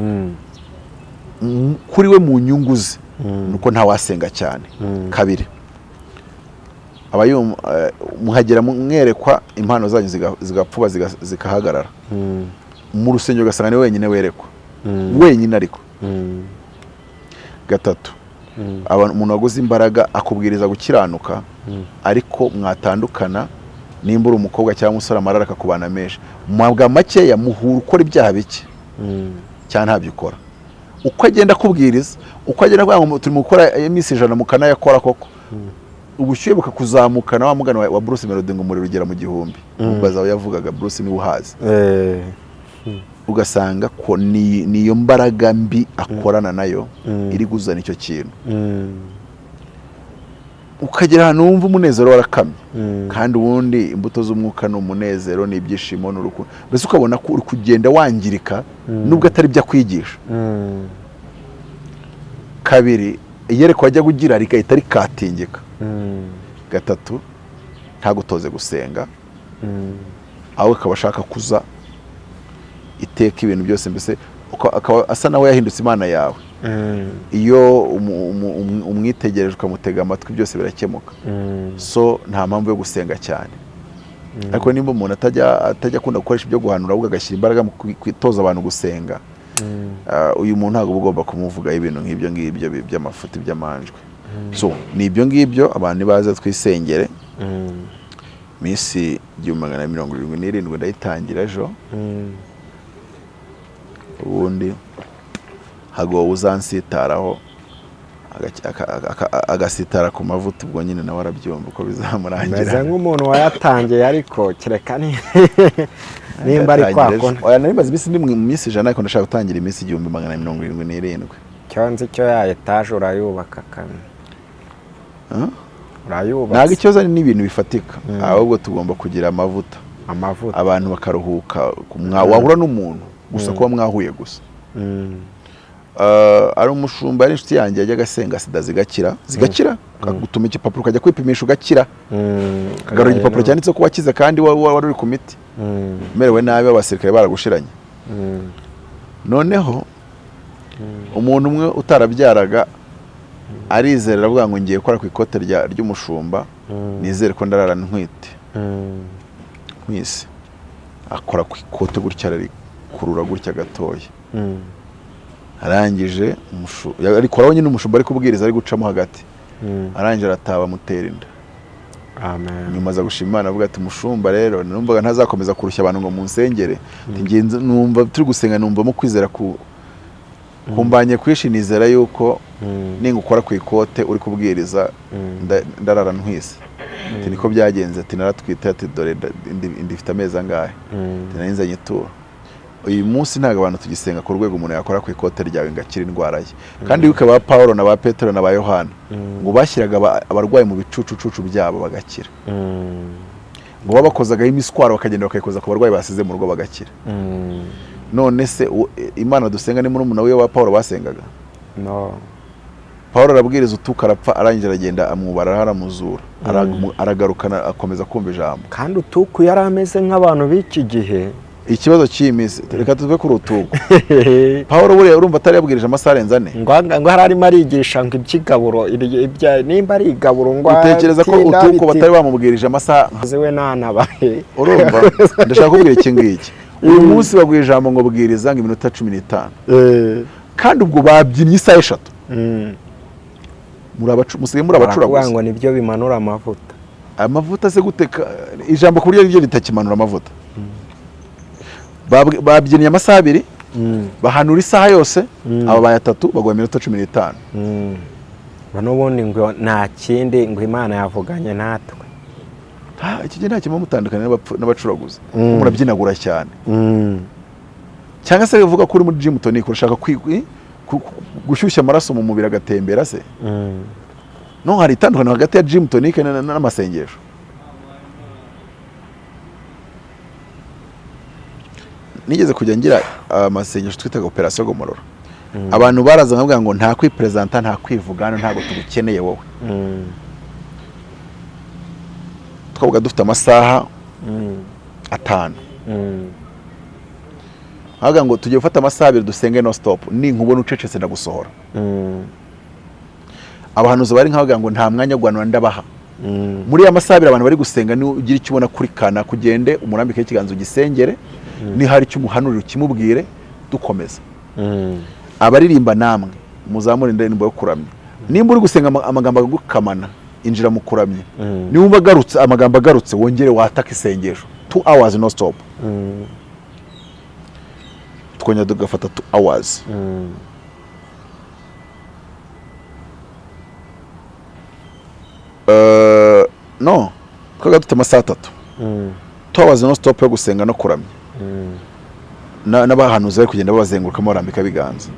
Kuri we mu nyungu ze nuko ntawasenga cyane. Kabiri, aba muhagera mwerekwa impano zanyu zigapfuba, zikahagarara. Mu rusengero ugasanga ni wenyine werekwa wenyine. Ariko gatatu, umuntu waguze imbaraga akubwiriza gukiranuka, ariko mwatandukana, nimba uri umukobwa cyangwa umusore, amarara akakubana menshi. Mu magambo makeya, muhura ukora ibyaha bike cyangwa ntabyo ukora. Uko agenda akubwiriza, uko agenda avuga ngo turi mu gukora iminsi 100, mukanayakora koko, ubushyuhe bukakuzamukana. Wa mugani wa Bruce Melody ngo umuriro ugera mu 1000. Umbaza aho yavugaga Bruce niwe uhazi. Ugasanga ko niyo mbaraga mbi akorana nayo iri kuzana icyo kintu. Ukagera ahantu wumva umunezero warakamye, kandi ubundi imbuto z'umwuka ni umunezero, ni ibyishimo, ni urukundo. Mbese ukabona ko uri kugenda wangirika, nubwo atari byo akwigisha. Kabiri, iyerekwa wajya ugira rigahita rikatingika. Gatatu, ntagutoze gusenga, ahubwo akaba ashaka kuza iteka ibintu byose, mbese akaba asa nawe yahindutse imana yawe. Iyo umwitegereje, ukamutega amatwi, byose birakemuka. So nta mpamvu yo gusenga cyane. Ariko nimba umuntu atajya akunda gukoresha ibyo guhanura, ahubwo agashyira imbaraga mu kwitoza abantu gusenga, uyu muntu ntabwo uba ugomba kumuvugaho ibintu nk'ibyo ngibyo by'amafuti, by'amanjwe. So ni ibyo ngibyo. Abantu nibaze twisengere. Minsi 1177 ndayitangira ejo. Ubundi hagowe uzansitaraho, agasitara ku mavuta, ubwo nyine nawe arabyumva uko bizamurangira. Meze nk'umuntu wayatangiye, ariko kereka nimba ari kwa Yatangira ejo. kundi. Oya, nari maze iminsi ndi mu minsi 100, ariko ndashaka gutangira iminsi 1177. Cyo nzi cyo, ya etaje urayubaka kane. Huh? Ntabwo Urayubatse. ikibazo ari n'ibintu bifatika, ahubwo tugomba kugira amavuta, Amavuta. abantu bakaruhuka. Wahura n'umuntu gusa, kuba mwahuye gusa. Ari umushumba, ari inshuti yanjye, yajyaga asenga sida zigakira, zigakira, akagutuma igipapuro ukajya kwipimisha ugakira, akagarura igipapuro cyanditseho ko wakize kandi wari uri ku miti, umerewe nabi, abasirikare baragushiranye. Noneho umuntu umwe utarabyaraga arizera, aravuga ngo ngiye gukora ku ikote ry'umushumba, nizere ko ndarara ntwite ntwise. Akora ku ikote gutya, ararikurura gutya gatoya. Arangije arikoraho nyine, umushumba ari kubwiriza, ari gucamo hagati. Arangije arataba, amutera inda. Amen. Nyuma aza gushima Imana, avuga ati: "Mushumba rero, numvaga ntazakomeza kurushya abantu ngo munsengere. Ati, "Ngiye numva turi gusenga, numvamo kwizera ku kumbanye kwishi, nizera yuko ningukora ku ikote uri kubwiriza, ndarara ntwise." Ati: "Niko byagenze." Ati: "Naratwite." Ati: "Dore inda ifite amezi angahe?" Ati: "Nari nzanye ituro." Uyu munsi ntabwo abantu tugisenga ku rwego umuntu yakora ku ikote ryawe ngo akire indwara ye. Kandi wibuke ba Paul na ba Petero na ba Yohana, ngo bashyiraga abarwayi mu bicucucucu byabo bagakira, ngo babakozagaho imiswaro bakagenda bakayikoza ku barwayi basize mu rugo bagakira. None se Imana dusenga ni murumuna we wa Paul basengaga? No. Paul arabwiriza, utuka arapfa, arangije aragenda amwubara, aramuzura, aragarukana, akomeza kumva ijambo. Kandi utuku yari ameze nk'abantu b'iki gihe. Ikibazo cy'iyi minsi, reka tuve kuri utuku. Paul buriya urumva atari yabwirije amasaha arenze 4? Ngo hari arimo arigisha ngo iby'igaburo, nimba ari igaburo, ngo Utekereza ko atinda utuku batari bamubwirije amasaha? We nanabaye. Urumva, ndashaka kubwira iki ngiki: uyu munsi baguha ijambo ngo bwiriza ngo iminota 15, kandi ubwo babyinnye isaha 3. Musigaye muri Barakuvuga abacuraguzi. ngo nibyo bimanura amavuta. Amavuta se guteka ijambo ku buryo ryo ritakimanura amavuta? Babyinnye amasaha 2, bahanura isaha yose, aba baye atatu, baguha iminota 15. Ngo n'ubundi ngo nta kindi, ngo Imana yavuganye natwe. Iki gihe nta kimwe mutandukanye n'abacuraguzi. Murabyinagura cyane, cyangwa se bivuga ko uri muri gym tonic, urashaka gushyushya amaraso mu mubiri agatembera se? No hari itandukaniro hagati ya gym tonic n'amasengesho. Nigeze kujya ngira amasengesho twitaga operasiyo gomorora. Abantu baraza nkavuga ngo nta kwiperezanta, nta kwivuga hano, ntabwo tugukeneye wowe. Twabaga dufite amasaha 5. Nkavuga ngo tugiye gufata amasaha 2 dusenge no stop, ninkubona ucecetse ndagusohora. Abahanuzi bari nkavuga ngo nta mwanya wo guhanura ndabaha. Muri ya masaha 2 abantu bari gusenga, ni ugira icyo ubona kuri kana kugende umurambikeho ikiganza ugisengere, niba hari icyo umuhanurira ukimubwire, dukomeza. Abaririmba namwe muzamure indirimbo yo kuramya. Nimba uri gusenga amagambo agukamana, injira mu kuramya. Niba agarutse, amagambo agarutse, wongere wataka isengesho 2 hours no stop. Twongera tugafata 2 hours. No twabaga dufite amasaha 3, 2 hours no stop yo gusenga no kuramya, n'abahanuzi bari kugenda babazengurukamo barambika ibiganza.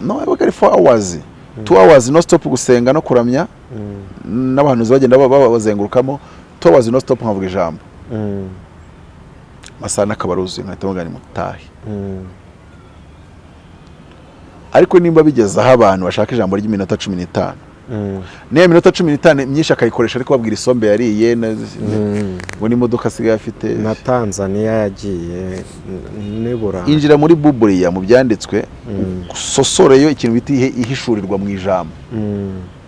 No, yabaga ari 4 hours. 2 hours no stop gusenga no kuramya n'abahanuzi bagenda babazengurukamo, 2 hours no stop nkavuga ijambo, amasaha n'akaba aruzuye, nkahita mvuga ni mutahe. Ariko nimba bigeze aho abantu bashaka ijambo ry'iminota 15, niyo minota 15 myinshi akayikoresha ariko babwira isombe yariye ngo n'imodoka asigaye afite. Na Tanzania yagiye nibura. Injira muri buburiya mu byanditswe, usosoreyo ikintu bita ihishurirwa mu ijambo,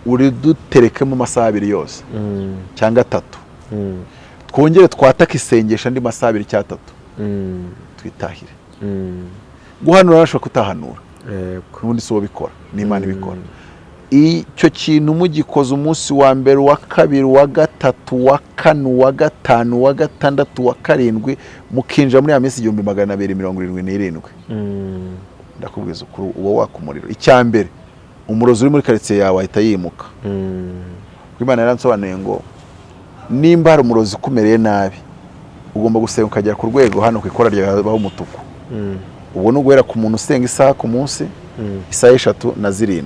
uriduterekemo amasaha 2 yose cyangwa 3, twongere twatake isengesho andi masaha 2 cyangwa 3, twitahire. Guhanura arashobora kutahanura, n'ubundi si wowe ubikora, ni Imana ibikora. Icyo kintu mugikoze umunsi wa mbere, uwa kabiri, uwa gatatu, uwa kane, uwa gatanu, uwa gatandatu, uwa karindwi, mukinjira muri ya minsi 1277, ndakubwiza ukuri, uba waka umuriro. Icya mbere, umurozi uri muri karitsiye yawe ahita yimuka, kuko Imana yaransobanuye ngo nimba hari umurozi ukumereye nabi, ugomba gusenga ukagera ku rwego hano ku ikora ryawe habaho umutuku. Ubwo ni uguhera ku muntu usenga isaha ku munsi, isaha 3 na 7.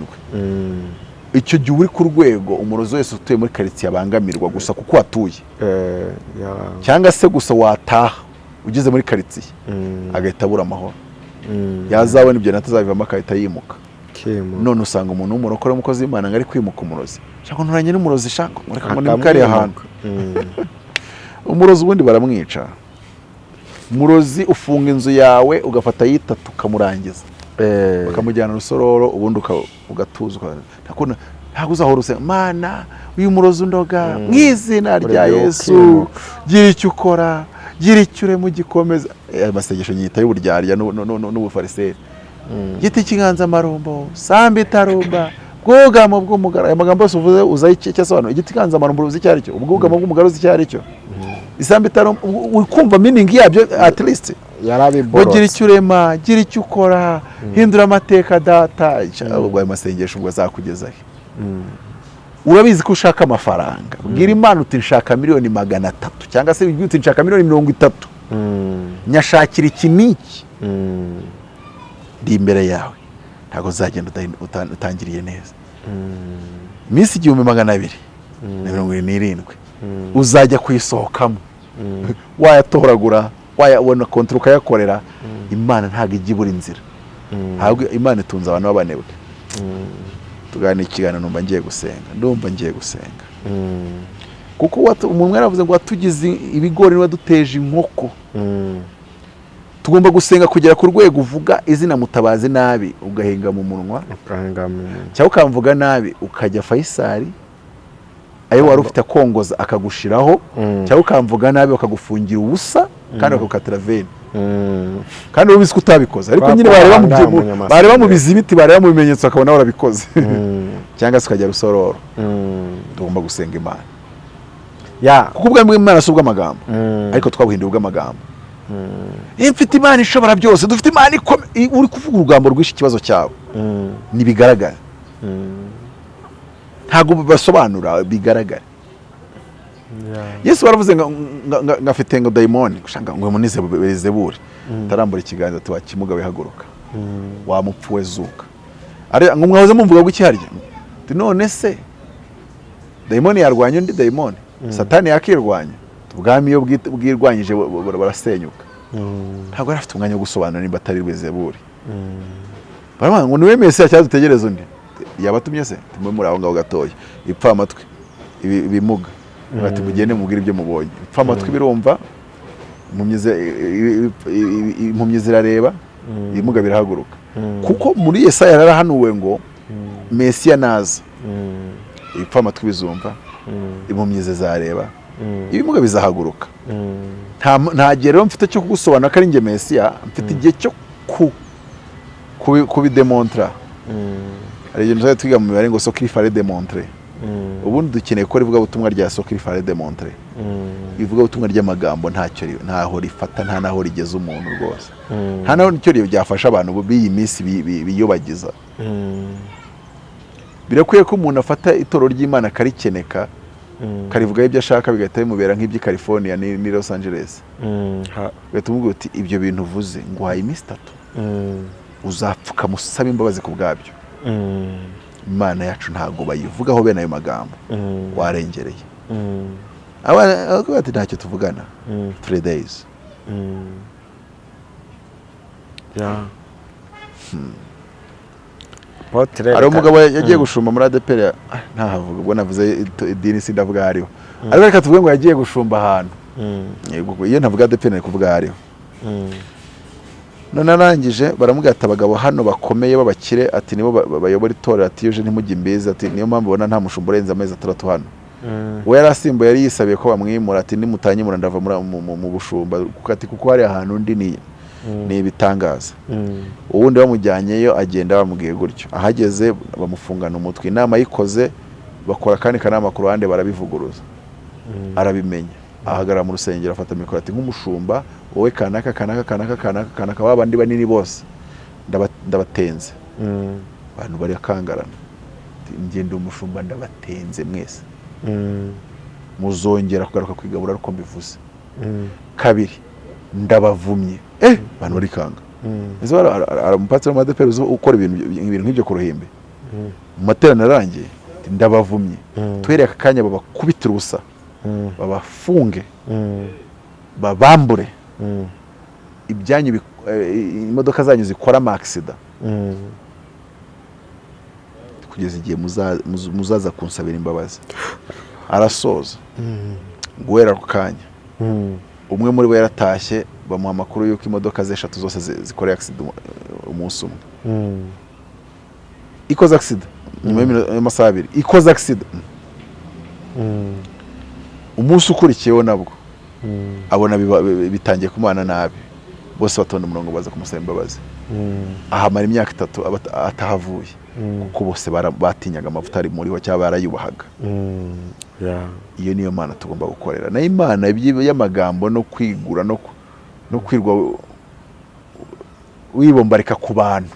Icyo gihe uri ku rwego umurozi wese utuye muri karitsiye abangamirwa gusa kuko watuye, cyangwa se gusa wataha ugeze muri karitsiye, agahita abura amahoro. Yazabona ibyo natazabivamo agahita yimuka. Kimu. None usanga umuntu w'umurokore w'umukozi w'Imana ngo ari kwimuka umurozi, shaka nturanye n'umurozi, shaka ngo reka ngo ni kariya hantu. Umurozi ubundi baramwica. Umurozi ufunga inzu yawe, ugafata yitatu ukamurangiza, bakamujyana Rusororo, ubundi ugatuza. Ntabwo uzahora usenga: "Mana, uyu murozi undoga, mu izina rya Urebe Yesu, ukimuka. gira icyo ukora, gira icyo urema ugikomeza." Amasengesho nyita y'uburyarya n'ubufariseri. Giti cy'inganzamarumbo, sambu itarumba, bwugamo bw'umugara. Aya magambo yose uvuze uzaho icyo asobanura? Igiti cy'inganzamarumbo uzi icyo ari cyo? Ubwugamo bw'umugara uzi icyo ari cyo? Isambu itarumba, uri kumva meaning yabyo at least? Ngo gira Yarabiborotse. icyo urema, gira icyo ukora, hindura amateka data. Ubwo ayo masengesho ubwo azakugeza he? Urabizi ko ushaka amafaranga, bwira Imana uti: "Nshaka miliyoni 300," cyangwa se uti: "Nshaka miliyoni 30, nyashakira iki n'iki, ndi imbere yawe, ntabwo uzagenda utangiriye neza." Iminsi 1277 uzajya kuyisohokamo wayatoragura, wayabona kontara ukayakorera. Imana ntabwo ijya ibura inzira. Ntabwo Imana itunze abantu b'abanebwe. Tuganira ikiganiro, numva ngiye gusenga, ndumva ngiye gusenga, kuko umuntu yaravuze ngo watugize ibigori waduteje inkoko. Tugomba gusenga kugera ku rwego uvuga izina Mutabazi nabi ugahinga mu munwa, cyangwa ukamvuga nabi ukajya Faisal, ayo wari ufite akongoza akagushiraho, cyangwa ukamvuga nabi bakagufungira ubusa kandi bakagukatira veni, kandi uba ubizi ko utabikoze, ariko Kubera nyine ko bareba mu wahangaye umunyamasengesho. Bareba mu bizibiti, bareba mu bimenyetso, bakabona warabikoze, cyangwa se ukajya Rusororo. Tugomba gusenga Imana, kuko ubwami bw'Imana si ubw'amagambo, ariko twabuhinduye ubw'amagambo. Iyo mfite Imana ishobora byose, dufite Imana ikomeye, uri kuvuga urugambo rwinshi, ikibazo cyawe ntibigaragara, ntabwo basobanura bigaragara. Yesu baravuze ngo afite ngo dayimoni, gushaka ngo munize Belizebuli, tarambura ikiganza ati: "Wa kimuga wihaguruka, wa mupfu we zuka." Ari ngo: "Mwahoze mumvuga ngo iki harya?" Ati: "None se dayimoni yarwanya undi dayimoni? Satani yakirwanya? Ubwami iyo bwirwanyije barasenyuka." Ntabwo yari afite umwanya wo gusobanura nimba atari Belizebuli. Baravuga ngo: "Niwe Mesiya cyangwa dutegereze undi?" Yabatumye se tumwe muri aho ngaho gatoya, ipfa amatwi, ibimuga, bati: "Mugende mubwire ibyo mubonye. Ipfa amatwi birumva, impumyi zirareba, ibimuga birahaguruka." Kuko muri Yesaya yarahanuwe ngo Mesiya naza, ibipfa amatwi bizumva, impumyi zizareba, ibimuga bizahaguruka. Nta gihe rero mfite cyo kugusobanura ko ari njye Mesiya, mfite igihe cyo kubidemontara. Hari ikintu tuzajya twiga mu mibare ngo ce qu'il fallait démontrer. Ubundi dukeneye gukora ivugabutumwa rya ce qu'il fallait démontrer. Ivugabutumwa ry'amagambo ntacyo ntaho rifata, nta naho rigeza umuntu rwose, nta naho nicyo ryafasha abantu b'iyi minsi biyobagiza. Birakwiye ko umuntu afata itoro ry'Imana akarikeneka, karivugaho ibyo ashaka, bigahita bimubera nk'iby'i California ni Los Angeles. Ugahita umubwira uti: "Ibyo bintu uvuze, nguhaye iminsi 3, uzapfukama usaba imbabazi ku bwabyo." Imana yacu ntabwo bayivugaho bene ayo magambo, warengereye. Abana baravuga ati: "Ntacyo tuvugana 3 days." Yeah. Apotre, Hari umugabo yagiye gushumba muri ADEPR, ntahavuga, ubwo navuze idini sindavuga aho ariho, ariko reka tuvuge ngo yagiye gushumba ahantu. Yego, iyo ntavuga ADEPR nari kuvuga aho ariho. None arangije baramubwira ati: "Abagabo hano bakomeye b'abakire," ati, "nibo bayobora itorero," ati, "iyo uje ntimujye imbizi," ati, "niyo mpamvu ubona nta mushumba urenze amezi 6 hano." We yari asimbuye, yari yisabiye ko bamwimura, ati: "Nimutanyimura ndava mu bushumba," kuko ati: "Kuko hari ahantu undi ni ibitangaza." Ubundi bamujyanyeyo agenda bamubwiye gutyo, ahageze bamufungana umutwe. Inama ayikoze, bakora akandi kanama ku ruhande, barabivuguruza. Arabimenya, ahagarara mu rusengero, afata mikoro, ati: "Nk'umushumba, wowe kanaka, kanaka, kanaka, kanaka, kanaka, ba bandi banini bose ndabatenze." Abantu barakangarana. Ati: "Njye ndi umushumba, ndabatenze mwese. Muzongera kugaruka kwigabura ariko mbivuze. Kabiri, ndabavumye." Abantu barikanga. Ese hari umupasiteri w'ADEPR uzi ukora ibintu nk'ibyo ku ruhimbi mu materaniro arangiye? Ati: "Ndabavumye. Tuhereye aka kanya babakubitire ubusa, babafunge, babambure ibyanyu, imodoka zanyu zikora amakisida kugeza igihe muzaza kunsabira imbabazi." Arasoza. Guhera ako kanya, umwe muri bo yaratashye, bamuha amakuru y'uko imodoka ze eshatu zose zikoreye accident umunsi umwe. Ikoze accident nyuma y'amasaha 2, ikoze accident umunsi ukurikiyeho nabwo. Abona bitangiye kumubana nabi, bose batonda umurongo baza kumusaba imbabazi. Ahamara imyaka 3 atahavuye, kuko bose batinyaga amavuta ari muriho cyangwa barayubahaga. Iyo niyo Mana tugomba gukorera. Nayo Imana y'amagambo no kwigura no kwirwa wibombarika ku bantu,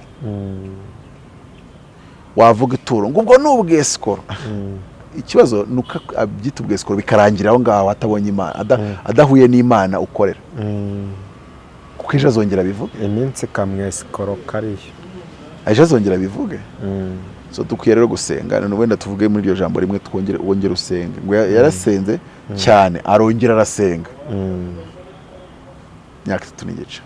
wavuga ituro ngo ubwo ni ubwesikoro. Ikibazo ni uko abyita ubwesikoro, bikarangira aho ngaho atabonye Imana, adahuye n'Imana ukorera, kuko ejo azongera abivuge. Iminsi ikamwesikoro kariyo. Ejo azongera abivuge. So dukwiye rero gusenga. None wenda tuvuge muri iryo jambo rimwe, twongere, wongere usenge. Ngo yarasenze cyane, arongera arasenga imyaka 3 n'igice.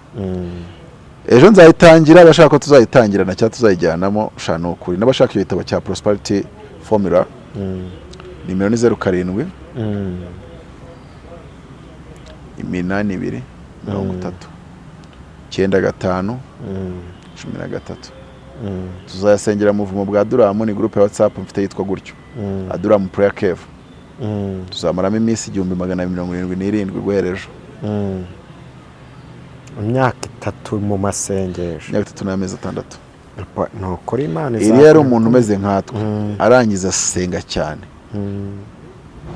Ejo nzayitangira. Abashaka ko tuzayitangirana cyangwa tuzayijyanamo, shana ni ukuri, n'abashaka icyo gitabo cya Prosperity Formula, nimero ni 07 82 30 95 13. Tuzayasengera mu buvumo bwa Adulamu, ni groupe ya WhatsApp mfite yitwa gutyo, Adulamu Prayer Cave. Tuzamaramo iminsi 1277 guhera ejo. Imyaka 3 mu masengesho. Imyaka 3 n'amezi 6. Ni ukuri Imana Eliya yari umuntu umeze nkatwe. Arangiza asenga cyane,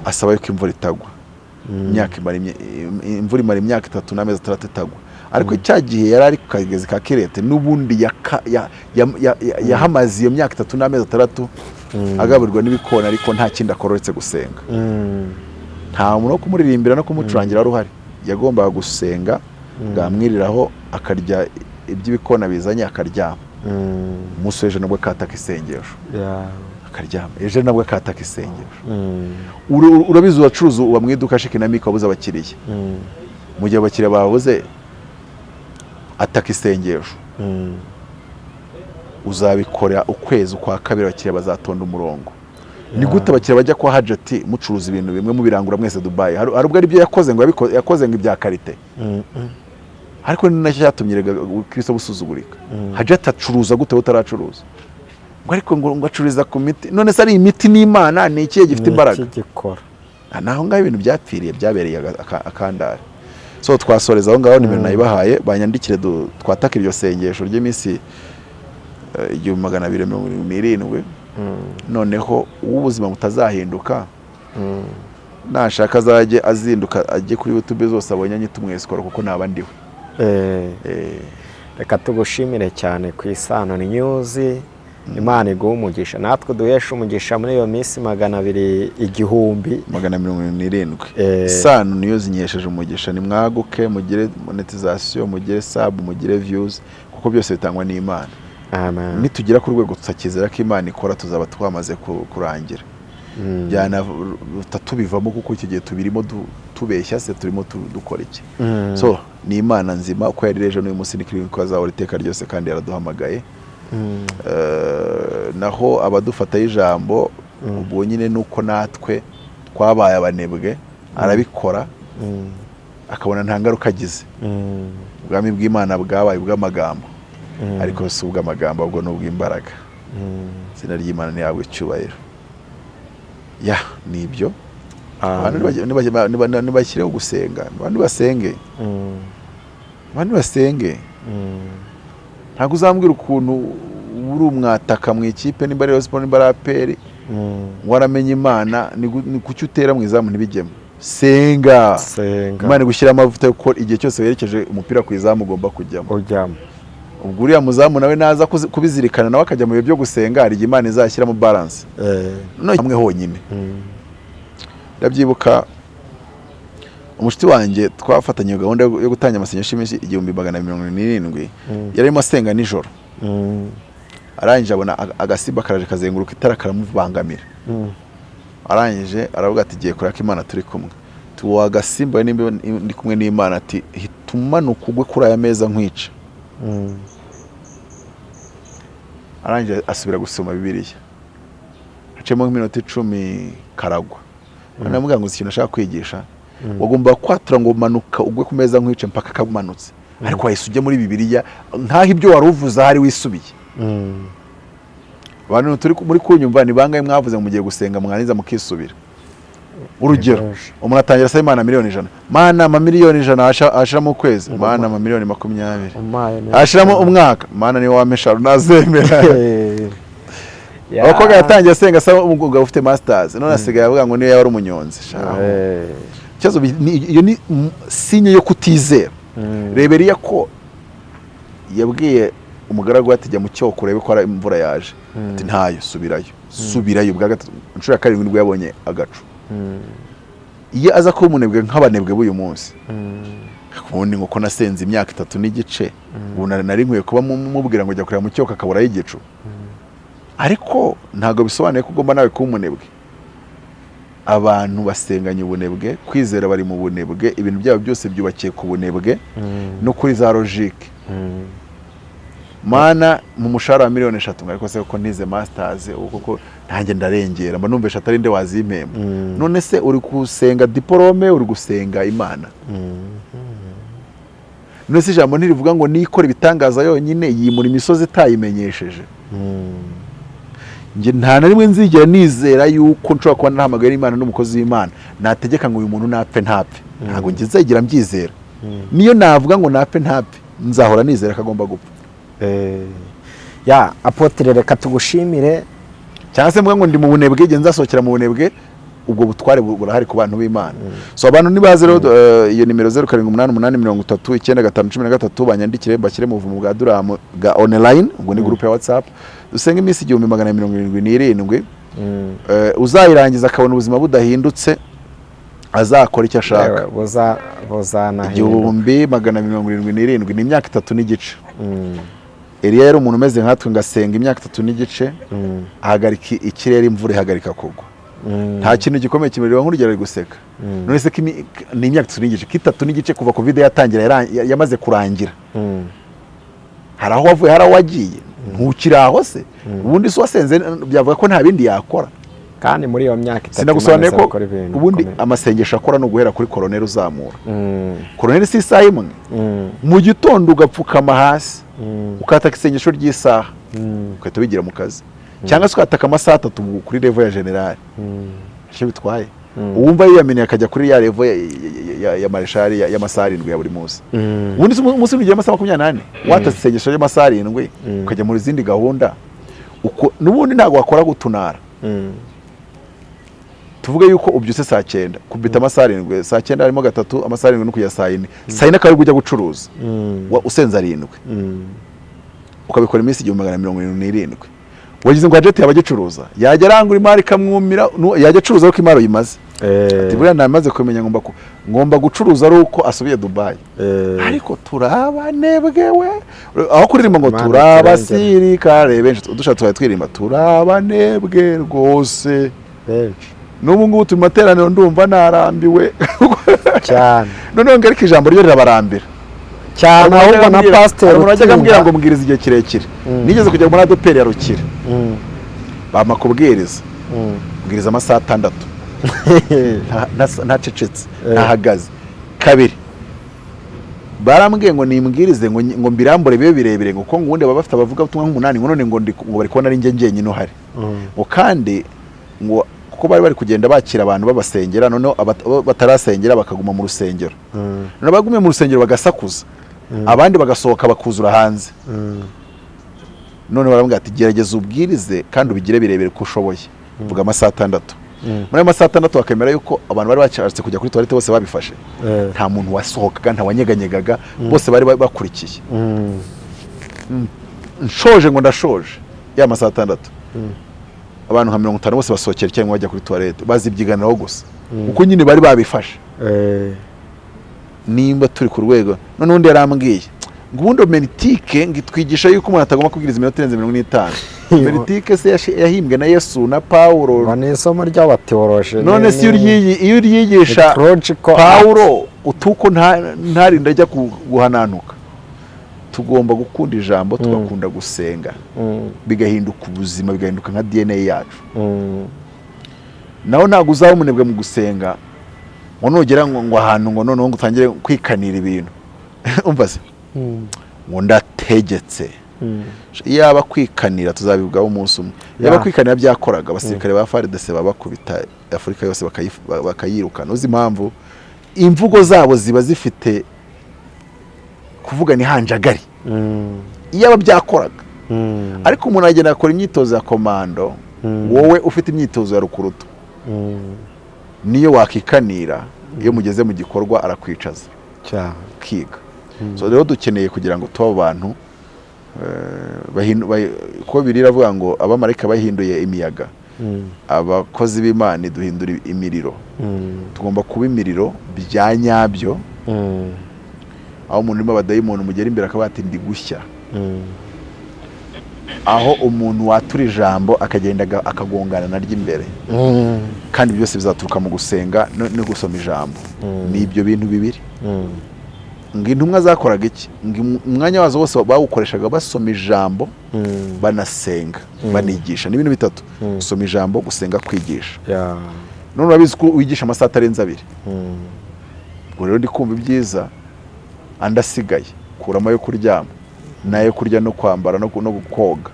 asaba yuko imvura itagwa. Imyaka imara imvura imara imyaka 3 n'amezi 6 itagwa. Ariko cya gihe yari ari ku kagezi ka Kerete, n'ubundi yahamaze iyo myaka 3 n'amezi 6 agaburirwa n'ibikona, ariko nta kindi akora uretse gusenga. Nta muntu wo kumuririmbira no kumucurangira wari uhari. Yagombaga gusenga, bwamwiriraho akarya iby'ibikona bizanye, akaryama. Umunsi w'ejo nabwo akataka isengesho, akaryama. Ejo nabwo akataka isengesho. Urabizi, uracuruza, uba mu iduka shiki na mika, wabuze abakiriya. Mu gihe abakiriya babuze, ataka isengesho. Uzabikora ukwezi ukwa kabiri, abakiriya bazatonda umurongo. Ni gute abakiriya bajya kwa Hajati mucuruza ibintu bimwe, mubirangura mwese Dubayi? Hari ubwo ari byo yakoze ngo yakoze ngo ibya qualité, ariko ni nacyo cyatumye erega Kristo busuzugurika. Hajati acuruza gute utaracuruza? Ngo ariko ngo acururiza ku miti. None se ari imiti n'Imana, ni ikihe gifite imbaraga? Ni iki gikora? Ah, naho ngaho ibintu byapfiriye, byabereye akandare. So twasoreza aho ngaho. Nimero nayibahaye, banyandikire, twataka iryo sengesho ry'iminsi 1277. Noneho uw'ubuzima butazahinduka, nashaka azajye azinduka ajye kuri YouTube zose abonye anyita umwesikoro, kuko naba ndiwe. Reka tugushimire cyane ku Isano News. Imana iguhe umugisha, natwe duheshe umugisha muri iyo minsi 200 1000 277. Isano News inyesheje umugisha. Nimwaguke, mugire monetization, mugire sub, mugire views, kuko byose bitangwa n'Imana. Amen. Nitugera ku rwego tutakizera ko Imana ikora, tuzaba twamaze kurangira, byanaruta tubivamo, kuko icyo gihe tubirimo tubeshya se, turimo dukora iki? So ni Imana nzima, uko yari ejo n'uyu munsi niko iri, ko azahora iteka ryose, kandi yaraduhamagaye. Naho abadufataho ijambo, ubwo nyine ni uko natwe twabaye abanebwe. Arabikora akabona nta ngaruka agize. Ubwami bw'Imana bwabaye ubw'amagambo, ariko si ubw'amagambo, ahubwo ni ubw'imbaraga. Izina ry'Imana ntihabwe icyubahiro. Ya, ni ibyo. Abantu nibashyireho gusenga, abantu basenge, abantu basenge. Ntabwo uzambwira ukuntu uri umwataka mu ikipe, nimba ari Rayon Sports, nimba ari APR, waramenye Imana, ni kuki utera mu izamu ntibijyemo? Senga. Senga. Imana igushyira amavuta yo gukora, igihe cyose werekeje umupira ku izamu ugomba kujyamo. Ujyamo. Ubwo uriya muzamu nawe naza kubizirikana, nawe akajya mu bihe byo gusenga, hari igihe Imana izashyiramo balance. No hamwe honyine. Ndabyibuka, umushuti wanjye twafatanye gahunda yo gutangira amasengesho y'iminsi 1270. Yari arimo asenga nijoro, arangije abona agasimba karaje kazenguruka itara karamubangamira. Arangije aravuga ati: "Giye kureka Imana turi kumwe." Tuwa agasimba we, nimba ndi kumwe n'Imana, ati: "Hita umanuka ugwe kuri aya meza nkwica." Arangije asubira gusoma Bibiliya, haciyemo nk'iminota 10 karagwa. Aramubwira ngo: "Uzi ikintu ashaka kwigisha? Wagomba kwatura ngo manuka ugwe ku meza nkwice mpaka kamanutse, ariko wahise ujya muri Bibiliya nk'aho ibyo wari uvuze ahari wisubiye." Abantu turi muri kunyumva, ni bangahe mwavuze ngo mugiye gusenga, mwarangiza mukisubira? Urugero, Benshi. umuntu atangira asaba Imana miliyoni 100: "Mana, ama miliyoni 100." Ashiramo ukwezi: "Mana, ama miliyoni 20." Umpaye neza. Ashiramo umwaka: "Mana, niwe wampa eshanu nazemera." Ya. Abakobwa yatangiye asenga asaba umugabo ufite masters, none asigaye avuga ngo niyo yaba ari umunyonzi. Shaho. Ikibazo iyo ni signe yo kutizera. Reba Eliya ko yabwiye umugaragu we ati: "Jya mu cyoko urebe ko hari imvura yaje." Ati: "Ntayo." "Subirayo, subirayo." Bwa gatatu, inshuro ya karindwi, nibwo yabonye agacu. Iyo aza kuba umunebwe nk'abanebwe b'uyu munsi, ubundi ngo ko nasenze imyaka 3 n'igice, ubu nari nkwiye kuba mubwira ngo jya kureba mu cyoko, akaburayo igicu. Ariko ntabwo bisobanuye ko ugomba nawe kuba umunebwe. Abantu basenganye ubunebwe, kwizera bari mu bunebwe, ibintu byabo byose byubakiye ku bunebwe no kuri za logique. "Mana, mu mushahara wa miliyoni 3," ngo: "Ariko se ko nize masters, ubu koko nanjye ndarengera, mba numva eshatu ari nde wazimpemba?" None se uri gusenga diporome, uri gusenga Imana? None se ijambo ntirivuga ngo nikora ibitangaza yonyine, yimura imisozi itayimenyesheje? Njye nta na rimwe nzigera nizera yuko nshobora kuba narahamagaye n'Imana n'umukozi w'Imana nategeka ngo uyu muntu napfe ntapfe. Ntabwo njye nzegera mbyizera. Niyo navuga ngo napfe ntapfe, nzahora nizera ko agomba gupfa. Ya, apôtre, reka tugushimire. Cyangwa se mvuga ngo ndi mu bunebwe, igihe nzasohokera mu bunebwe, ubwo butware burahari ku bantu b'Imana. So abantu nibaze rero, iyo nimero 0788309513, banyandikire bashyire mu buvumo bwa Duramu bwa online. Ubwo ni groupe ya WhatsApp, dusenga iminsi 1277. Uzayirangiza akabona ubuzima budahindutse, azakora icyo ashaka. Yewe, buzanahinduka. 1277 ni imyaka 3 n'igice. Eliya yari umuntu umeze nkatwe, ngasenga imyaka 3 n'igice, ahagarika ikirere, imvura ihagarika kugwa. Nta kintu gikomeye kimureba nk'urugero ari guseka. None se ko ni imyaka 3 n'igice, ko 3 n'igice kuva Covid yatangira yamaze kurangira, hari aho wavuye, hari aho wagiye, ntukiri aho se? Ubundi se wasenze byavuga ko nta bindi yakora? Kandi muri iyo myaka 3 Sinagusobanuye Imana ko izakora ibintu ubundi bikomeye. amasengesho akora ni uguhera kuri koroneri uzamura. Koroneri si isaha imwe? Mu gitondo ugapfukama hasi, ukataka isengesho ry'isaha, ugahita wigira mu kazi, cyangwa se ukataka amasaha 3 kuri level ya generali, icyo bitwaye. Uwumva yiyaminiye akajya kuri ya level ya mareshali y'amasaha 7 ya buri munsi. Ubundi se umunsi ugira amasaha 24, watatse isengesho ry'amasaha 7, ukajya mu zindi gahunda, uko n'ubundi ntabwo wakora gutunara. Tuvuge yuko ubyutse saa 9, kubita amasaha 7, saa 9 harimo gatatu, amasaha 7 no kugera saa 4, saa 4 akaba aribwo ujya gucuruza. Usenze 7, ukabikora iminsi 1277, wagize ngo agent yaba agicuruza? Yajya arangura imari ikamwumira, yajya acuruza ariko imari uyimaze. Ati buriya namaze kumenya ngomba gucuruza ari uko asubiye Dubai. Ariko turabanebwewe, aho kuririmba ngo Imana turabasirikare benshi, dushatse twari twiririmba turabanebwe rwose. Benshi. N'ubu ngubu turi mu materaniro, ndumva narambiwe. Cyane. Noneho ngo ariko ijambo ryo rirabarambira. Cyane, ahubwo na pasiteri Hari umuntu wajyaga ambwira utinda. ngo mbwiriza igihe kirekire. Nigeze kujya muri ADEPR ya Rukira, bampa kubwiriza, mbwiriza amasaha 6 ntacecetse, ntahagaze kabiri. Barambwiye ngo nimbwirize ngo mbirambure bibe birebire, ngo kuko ngo ubundi baba bafite abavugabutumwa nk'umunani, ngo none ngo bari kubona ari njye njyenyine uhari, ngo kandi ngo kuko bari bari kugenda bakira abantu babasengera, noneho abo batarasengera bakaguma mu rusengero, noneho bagumye mu rusengero bagasakuza, abandi bagasohoka bakuzura hanze. None barambwira ati: "Gerageza ubwirize kandi ubigire birebire uko ushoboye." Vuga amasaha 6. Muri ayo masaha 6 bakemera yuko abantu bari bashatse kujya kuri toilette bose babifashe. Nta muntu wasohokaga, nta wanyeganyegaga, bose bari bakurikiye. Nshoje, ngo ndashoje ya masaha 6, abantu nka 50 bose basohokera icyarimwe bajya kuri toilette, bazibyiganiraho gusa kuko nyine bari babifashe. Nimba turi ku rwego, none undi yarambwiye ngo ubundi homilétique ngo itwigisha yuko umuntu atagomba kubwiriza iminota irenze 45. Homilétique se yahimbwe na Yesu na Pawulo? Ngo ni isomo ry'abathéologiens. None se iyo uryigisha Theological. Pawulo utuko ntarinde ajya guhananuka. Tugomba gukunda ijambo, tugakunda gusenga, bigahinduka ubuzima, bigahinduka nka DNA yacu. Naho ntabwo uzaba umunebwe mu gusenga ngo nugera ngo ahantu ngo noneho ngo utangire kwikanira ibintu. Umva se, ngo ndategetse. Yaba kwikanira, tuzabivugaho umunsi umwe, yaba kwikanira byakoraga, abasirikare ba FARDC baba bakubita Afurika yose bakayirukana. Uzi impamvu? Imvugo zabo ziba zifite kuvuga ni hanjagari. Iyaba byakoraga. Ariko umuntu agenda akora imyitozo ya komando, wowe ufite imyitozo ya rukuruto, niyo wakikanira, iyo mugeze mu gikorwa arakwicaza cyane ukiga. So rero dukeneye kugira ngo tube abantu ko Bibiliya iravuga ngo abamarayika bahinduye imiyaga, abakozi b'Imana duhindura imiriro. Tugomba kuba imiriro bya nyabyo, aho umuntu urimo abadayimoni umugera imbere akaba ati: "Ndi gushya." Aho umuntu watura ijambo akagenda akagongana naryo imbere. Kandi byose bizaturuka mu gusenga no gusoma ijambo. Ni ibyo bintu bibiri. Ngo intumwa zakoraga iki? Ngo umwanya wazo wose bawukoreshaga basoma ijambo, banasenga, banigisha. Ni ibintu bitatu: gusoma ijambo, gusenga, kwigisha. None urabizi ko wigisha amasaha atarenze 2. Ubwo rero ndi kumva ibyiza andi asigaye, kuramo ayo kuryama n'ayo kurya no kwambara no koga,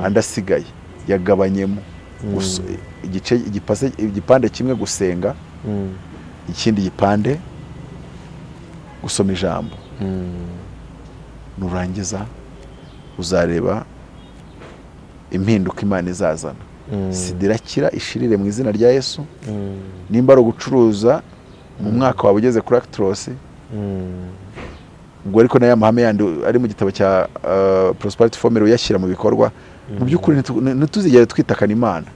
andi asigaye yagabanyemo igice igipande kimwe gusenga, ikindi gipande gusoma ijambo. Nurangiza uzareba impinduka Imana izazana. Sida irakira ishirire mu izina rya Yesu. Nimba ari ugucuruza mu mwaka wawe ugeze kuri Actros, ubwo ariko n'aya mahame yandi ari mu gitabo cya Prosperity Formula uyashyira mu bikorwa, mu by'ukuri ntituzigere twitakana Imana.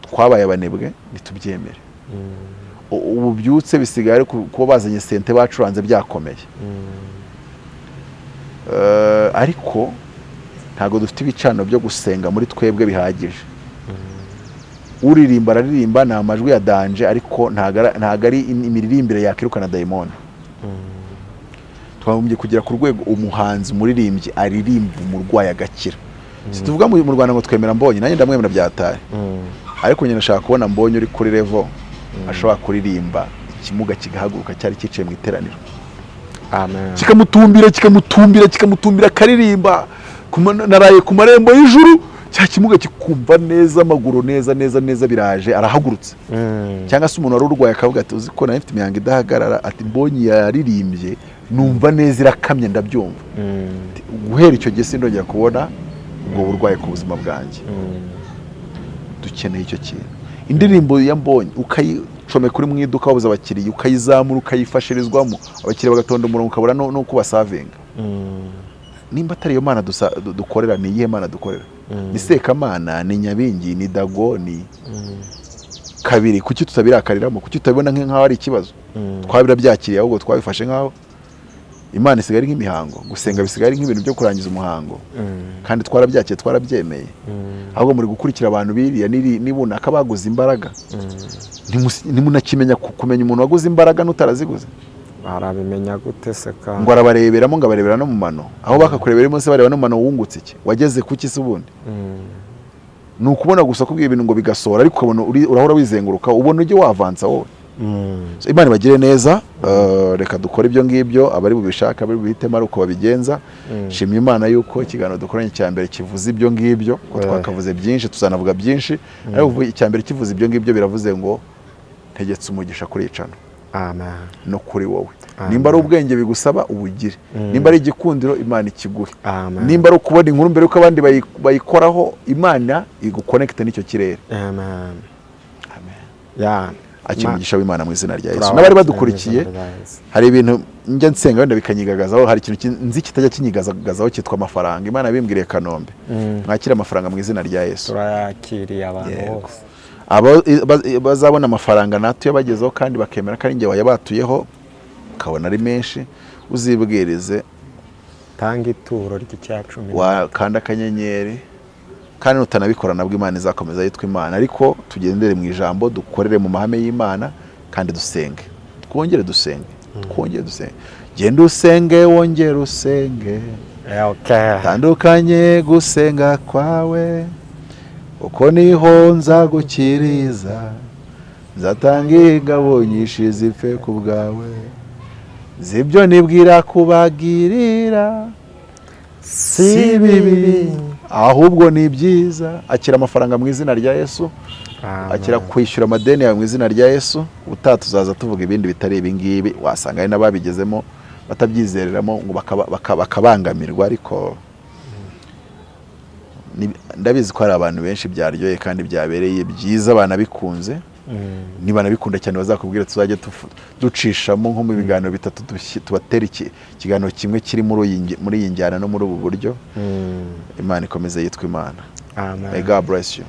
Twabaye abanebwe, ntitubyemere. Ubu byutse bisigaye ari kuba bazanye synthé bacuranze byakomeye. Ariko ntabwo dufite ibicaniro byo gusenga muri twebwe bihagije. Uririmba araririmba, ni amajwi ya danger, ariko ntabwo ari imiririmbire yakirukana dayimoni. Twagombye kugera ku rwego umuhanzi, umuririmbyi aririmba umurwayi agakira. Si tuvuga mu Rwanda ngo twemera Mbonye, nanjye ndamwemera byataye, ariko nyine ndashaka kubona Mbonye uri kuri level ashobora kuririmba ikimuga kigahaguruka cyari cyicaye mu iteraniro, Amen. kikamutumbira, kikamutumbira, kikamutumbira, akaririmba "Naraye ku marembo y'ijuru", cya kimuga kikumva neza amaguru neza neza neza, biraje, arahagurutse. Cyangwa se umuntu wari urwaye akavuga ati: "Uzi ko nari mfite imihango idahagarara?" Ati: "Mbonye yaririmbye numva neza irakamye, ndabyumva." Ati: "Guhera icyo gihe sindongera kubona ubwo burwayi ku buzima bwanjye." Dukeneye icyo kintu. Indirimbo ya Mbonye ukayicomeka uri mu iduka wabuze abakiriya, ukayizamura, ukayifashirizwamo, abakiriya bagatonda umurongo, ukabura no kubasavinga. Nimba atari iyo mana dukorera, ni iyihe mana dukorera? Ni Sekamana, ni Nyabingi, ni Dagoni? Kabiri, kuki tutabirakariramo? Kuki tutabibona nk'aho ari ikibazo? Twabirabyakiriye, ahubwo twabifashe nk'aho Imana isigaye ari nk'imihango, gusenga bisigaye ari nk'ibintu byo kurangiza umuhango, kandi twarabyakiriye, twarabyemeye. Ahubwo muri gukurikira abantu biriya nibunaka baguze imbaraga. Ntimunakimenya kumenya umuntu waguze imbaraga n'utaraziguze. Barabimenya gute se kandi? Ngo arabareberamo, ngo abarebera no mu mano. Aho bakakureberamo se, bareba no mu mano, wungutse iki? Wageze kuki se ubundi? Ni ukubona gusa kubwira ibintu ngo bigasohora, ariko ukabona urahora wizenguruka, ubona ujye wavansa wowe. So, Imana ibagire neza. Reka dukore ibyo ngibyo, abari bubishaka, abari bubihitemo, ari uko babigenza. Shimye Imana yuko ikiganiro dukoranye cya mbere kivuze ibyo ngibyo, ko twakavuze byinshi, tuzanavuga byinshi, ariko ubu icya mbere kivuze ibyo ngibyo, biravuze ngo ntegetse umugisha kuri icano Amen. no kuri wowe. Amen. Nimba ari ubwenge bigusaba, ubugire. Nimba ari igikundiro, Imana ikiguhe. Amen. Nimba ari ukubona inkuru mbere yuko abandi bayikoraho, Imana igukonekite n'icyo kirere. Amen. Ya. Akira umugisha w'Imana mu izina rya Yesu. Turabakira N'abari mu badukurikiye, izina rya Yesu. hari ibintu njya nsenga wenda bikanyigagazaho. Hari ikintu nzi kitajya kinyigagazaho cyitwa amafaranga. Imana yabimbwiriye Kanombe. Mwakire amafaranga mu izina rya Yesu. Turayakiriye abantu Yego. bose. Abo bazabona amafaranga natuye bagezeho kandi bakemera ko ari njye wayabatuyeho, ukabona ari menshi, uzibwirize. Tanga ituro ry'icya cumi. Wakanda akanyenyeri, kandi nutanabikora nabwo Imana izakomeza yitwa Imana. Ariko tugendere mu ijambo, dukorere mu mahame y'Imana, kandi dusenge, twongere dusenge, twongere dusenge. Genda usenge, wongere usenge. Tandukanye gusenga kwawe, uko niho nzagukiriza, nzatanga ingabo nyinshi zipfe ku bwawe, zibyo nibwira kubagirira si bibi, ahubwo ni byiza. Akira amafaranga mu izina rya Yesu. Amen. Akira kwishyura amadeni yawe mu izina rya Yesu. Ubutaha tuzaza tuvuga ibindi bitari ibi ngibi. Wasanga hari n'ababigezemo batabyizereramo ngo bakabangamirwa, ariko ndabizi ko hari abantu benshi byaryoheye kandi byabereye byiza, banabikunze. Nibanabikunda cyane bazakubwira, tuzajya ducishamo nko mu biganiro bitatu, tubatere ikiganiro kimwe kiri muri iyi njyana no muri ubu buryo. Imana ikomeze yitwa Imana. Amen. May God bless you.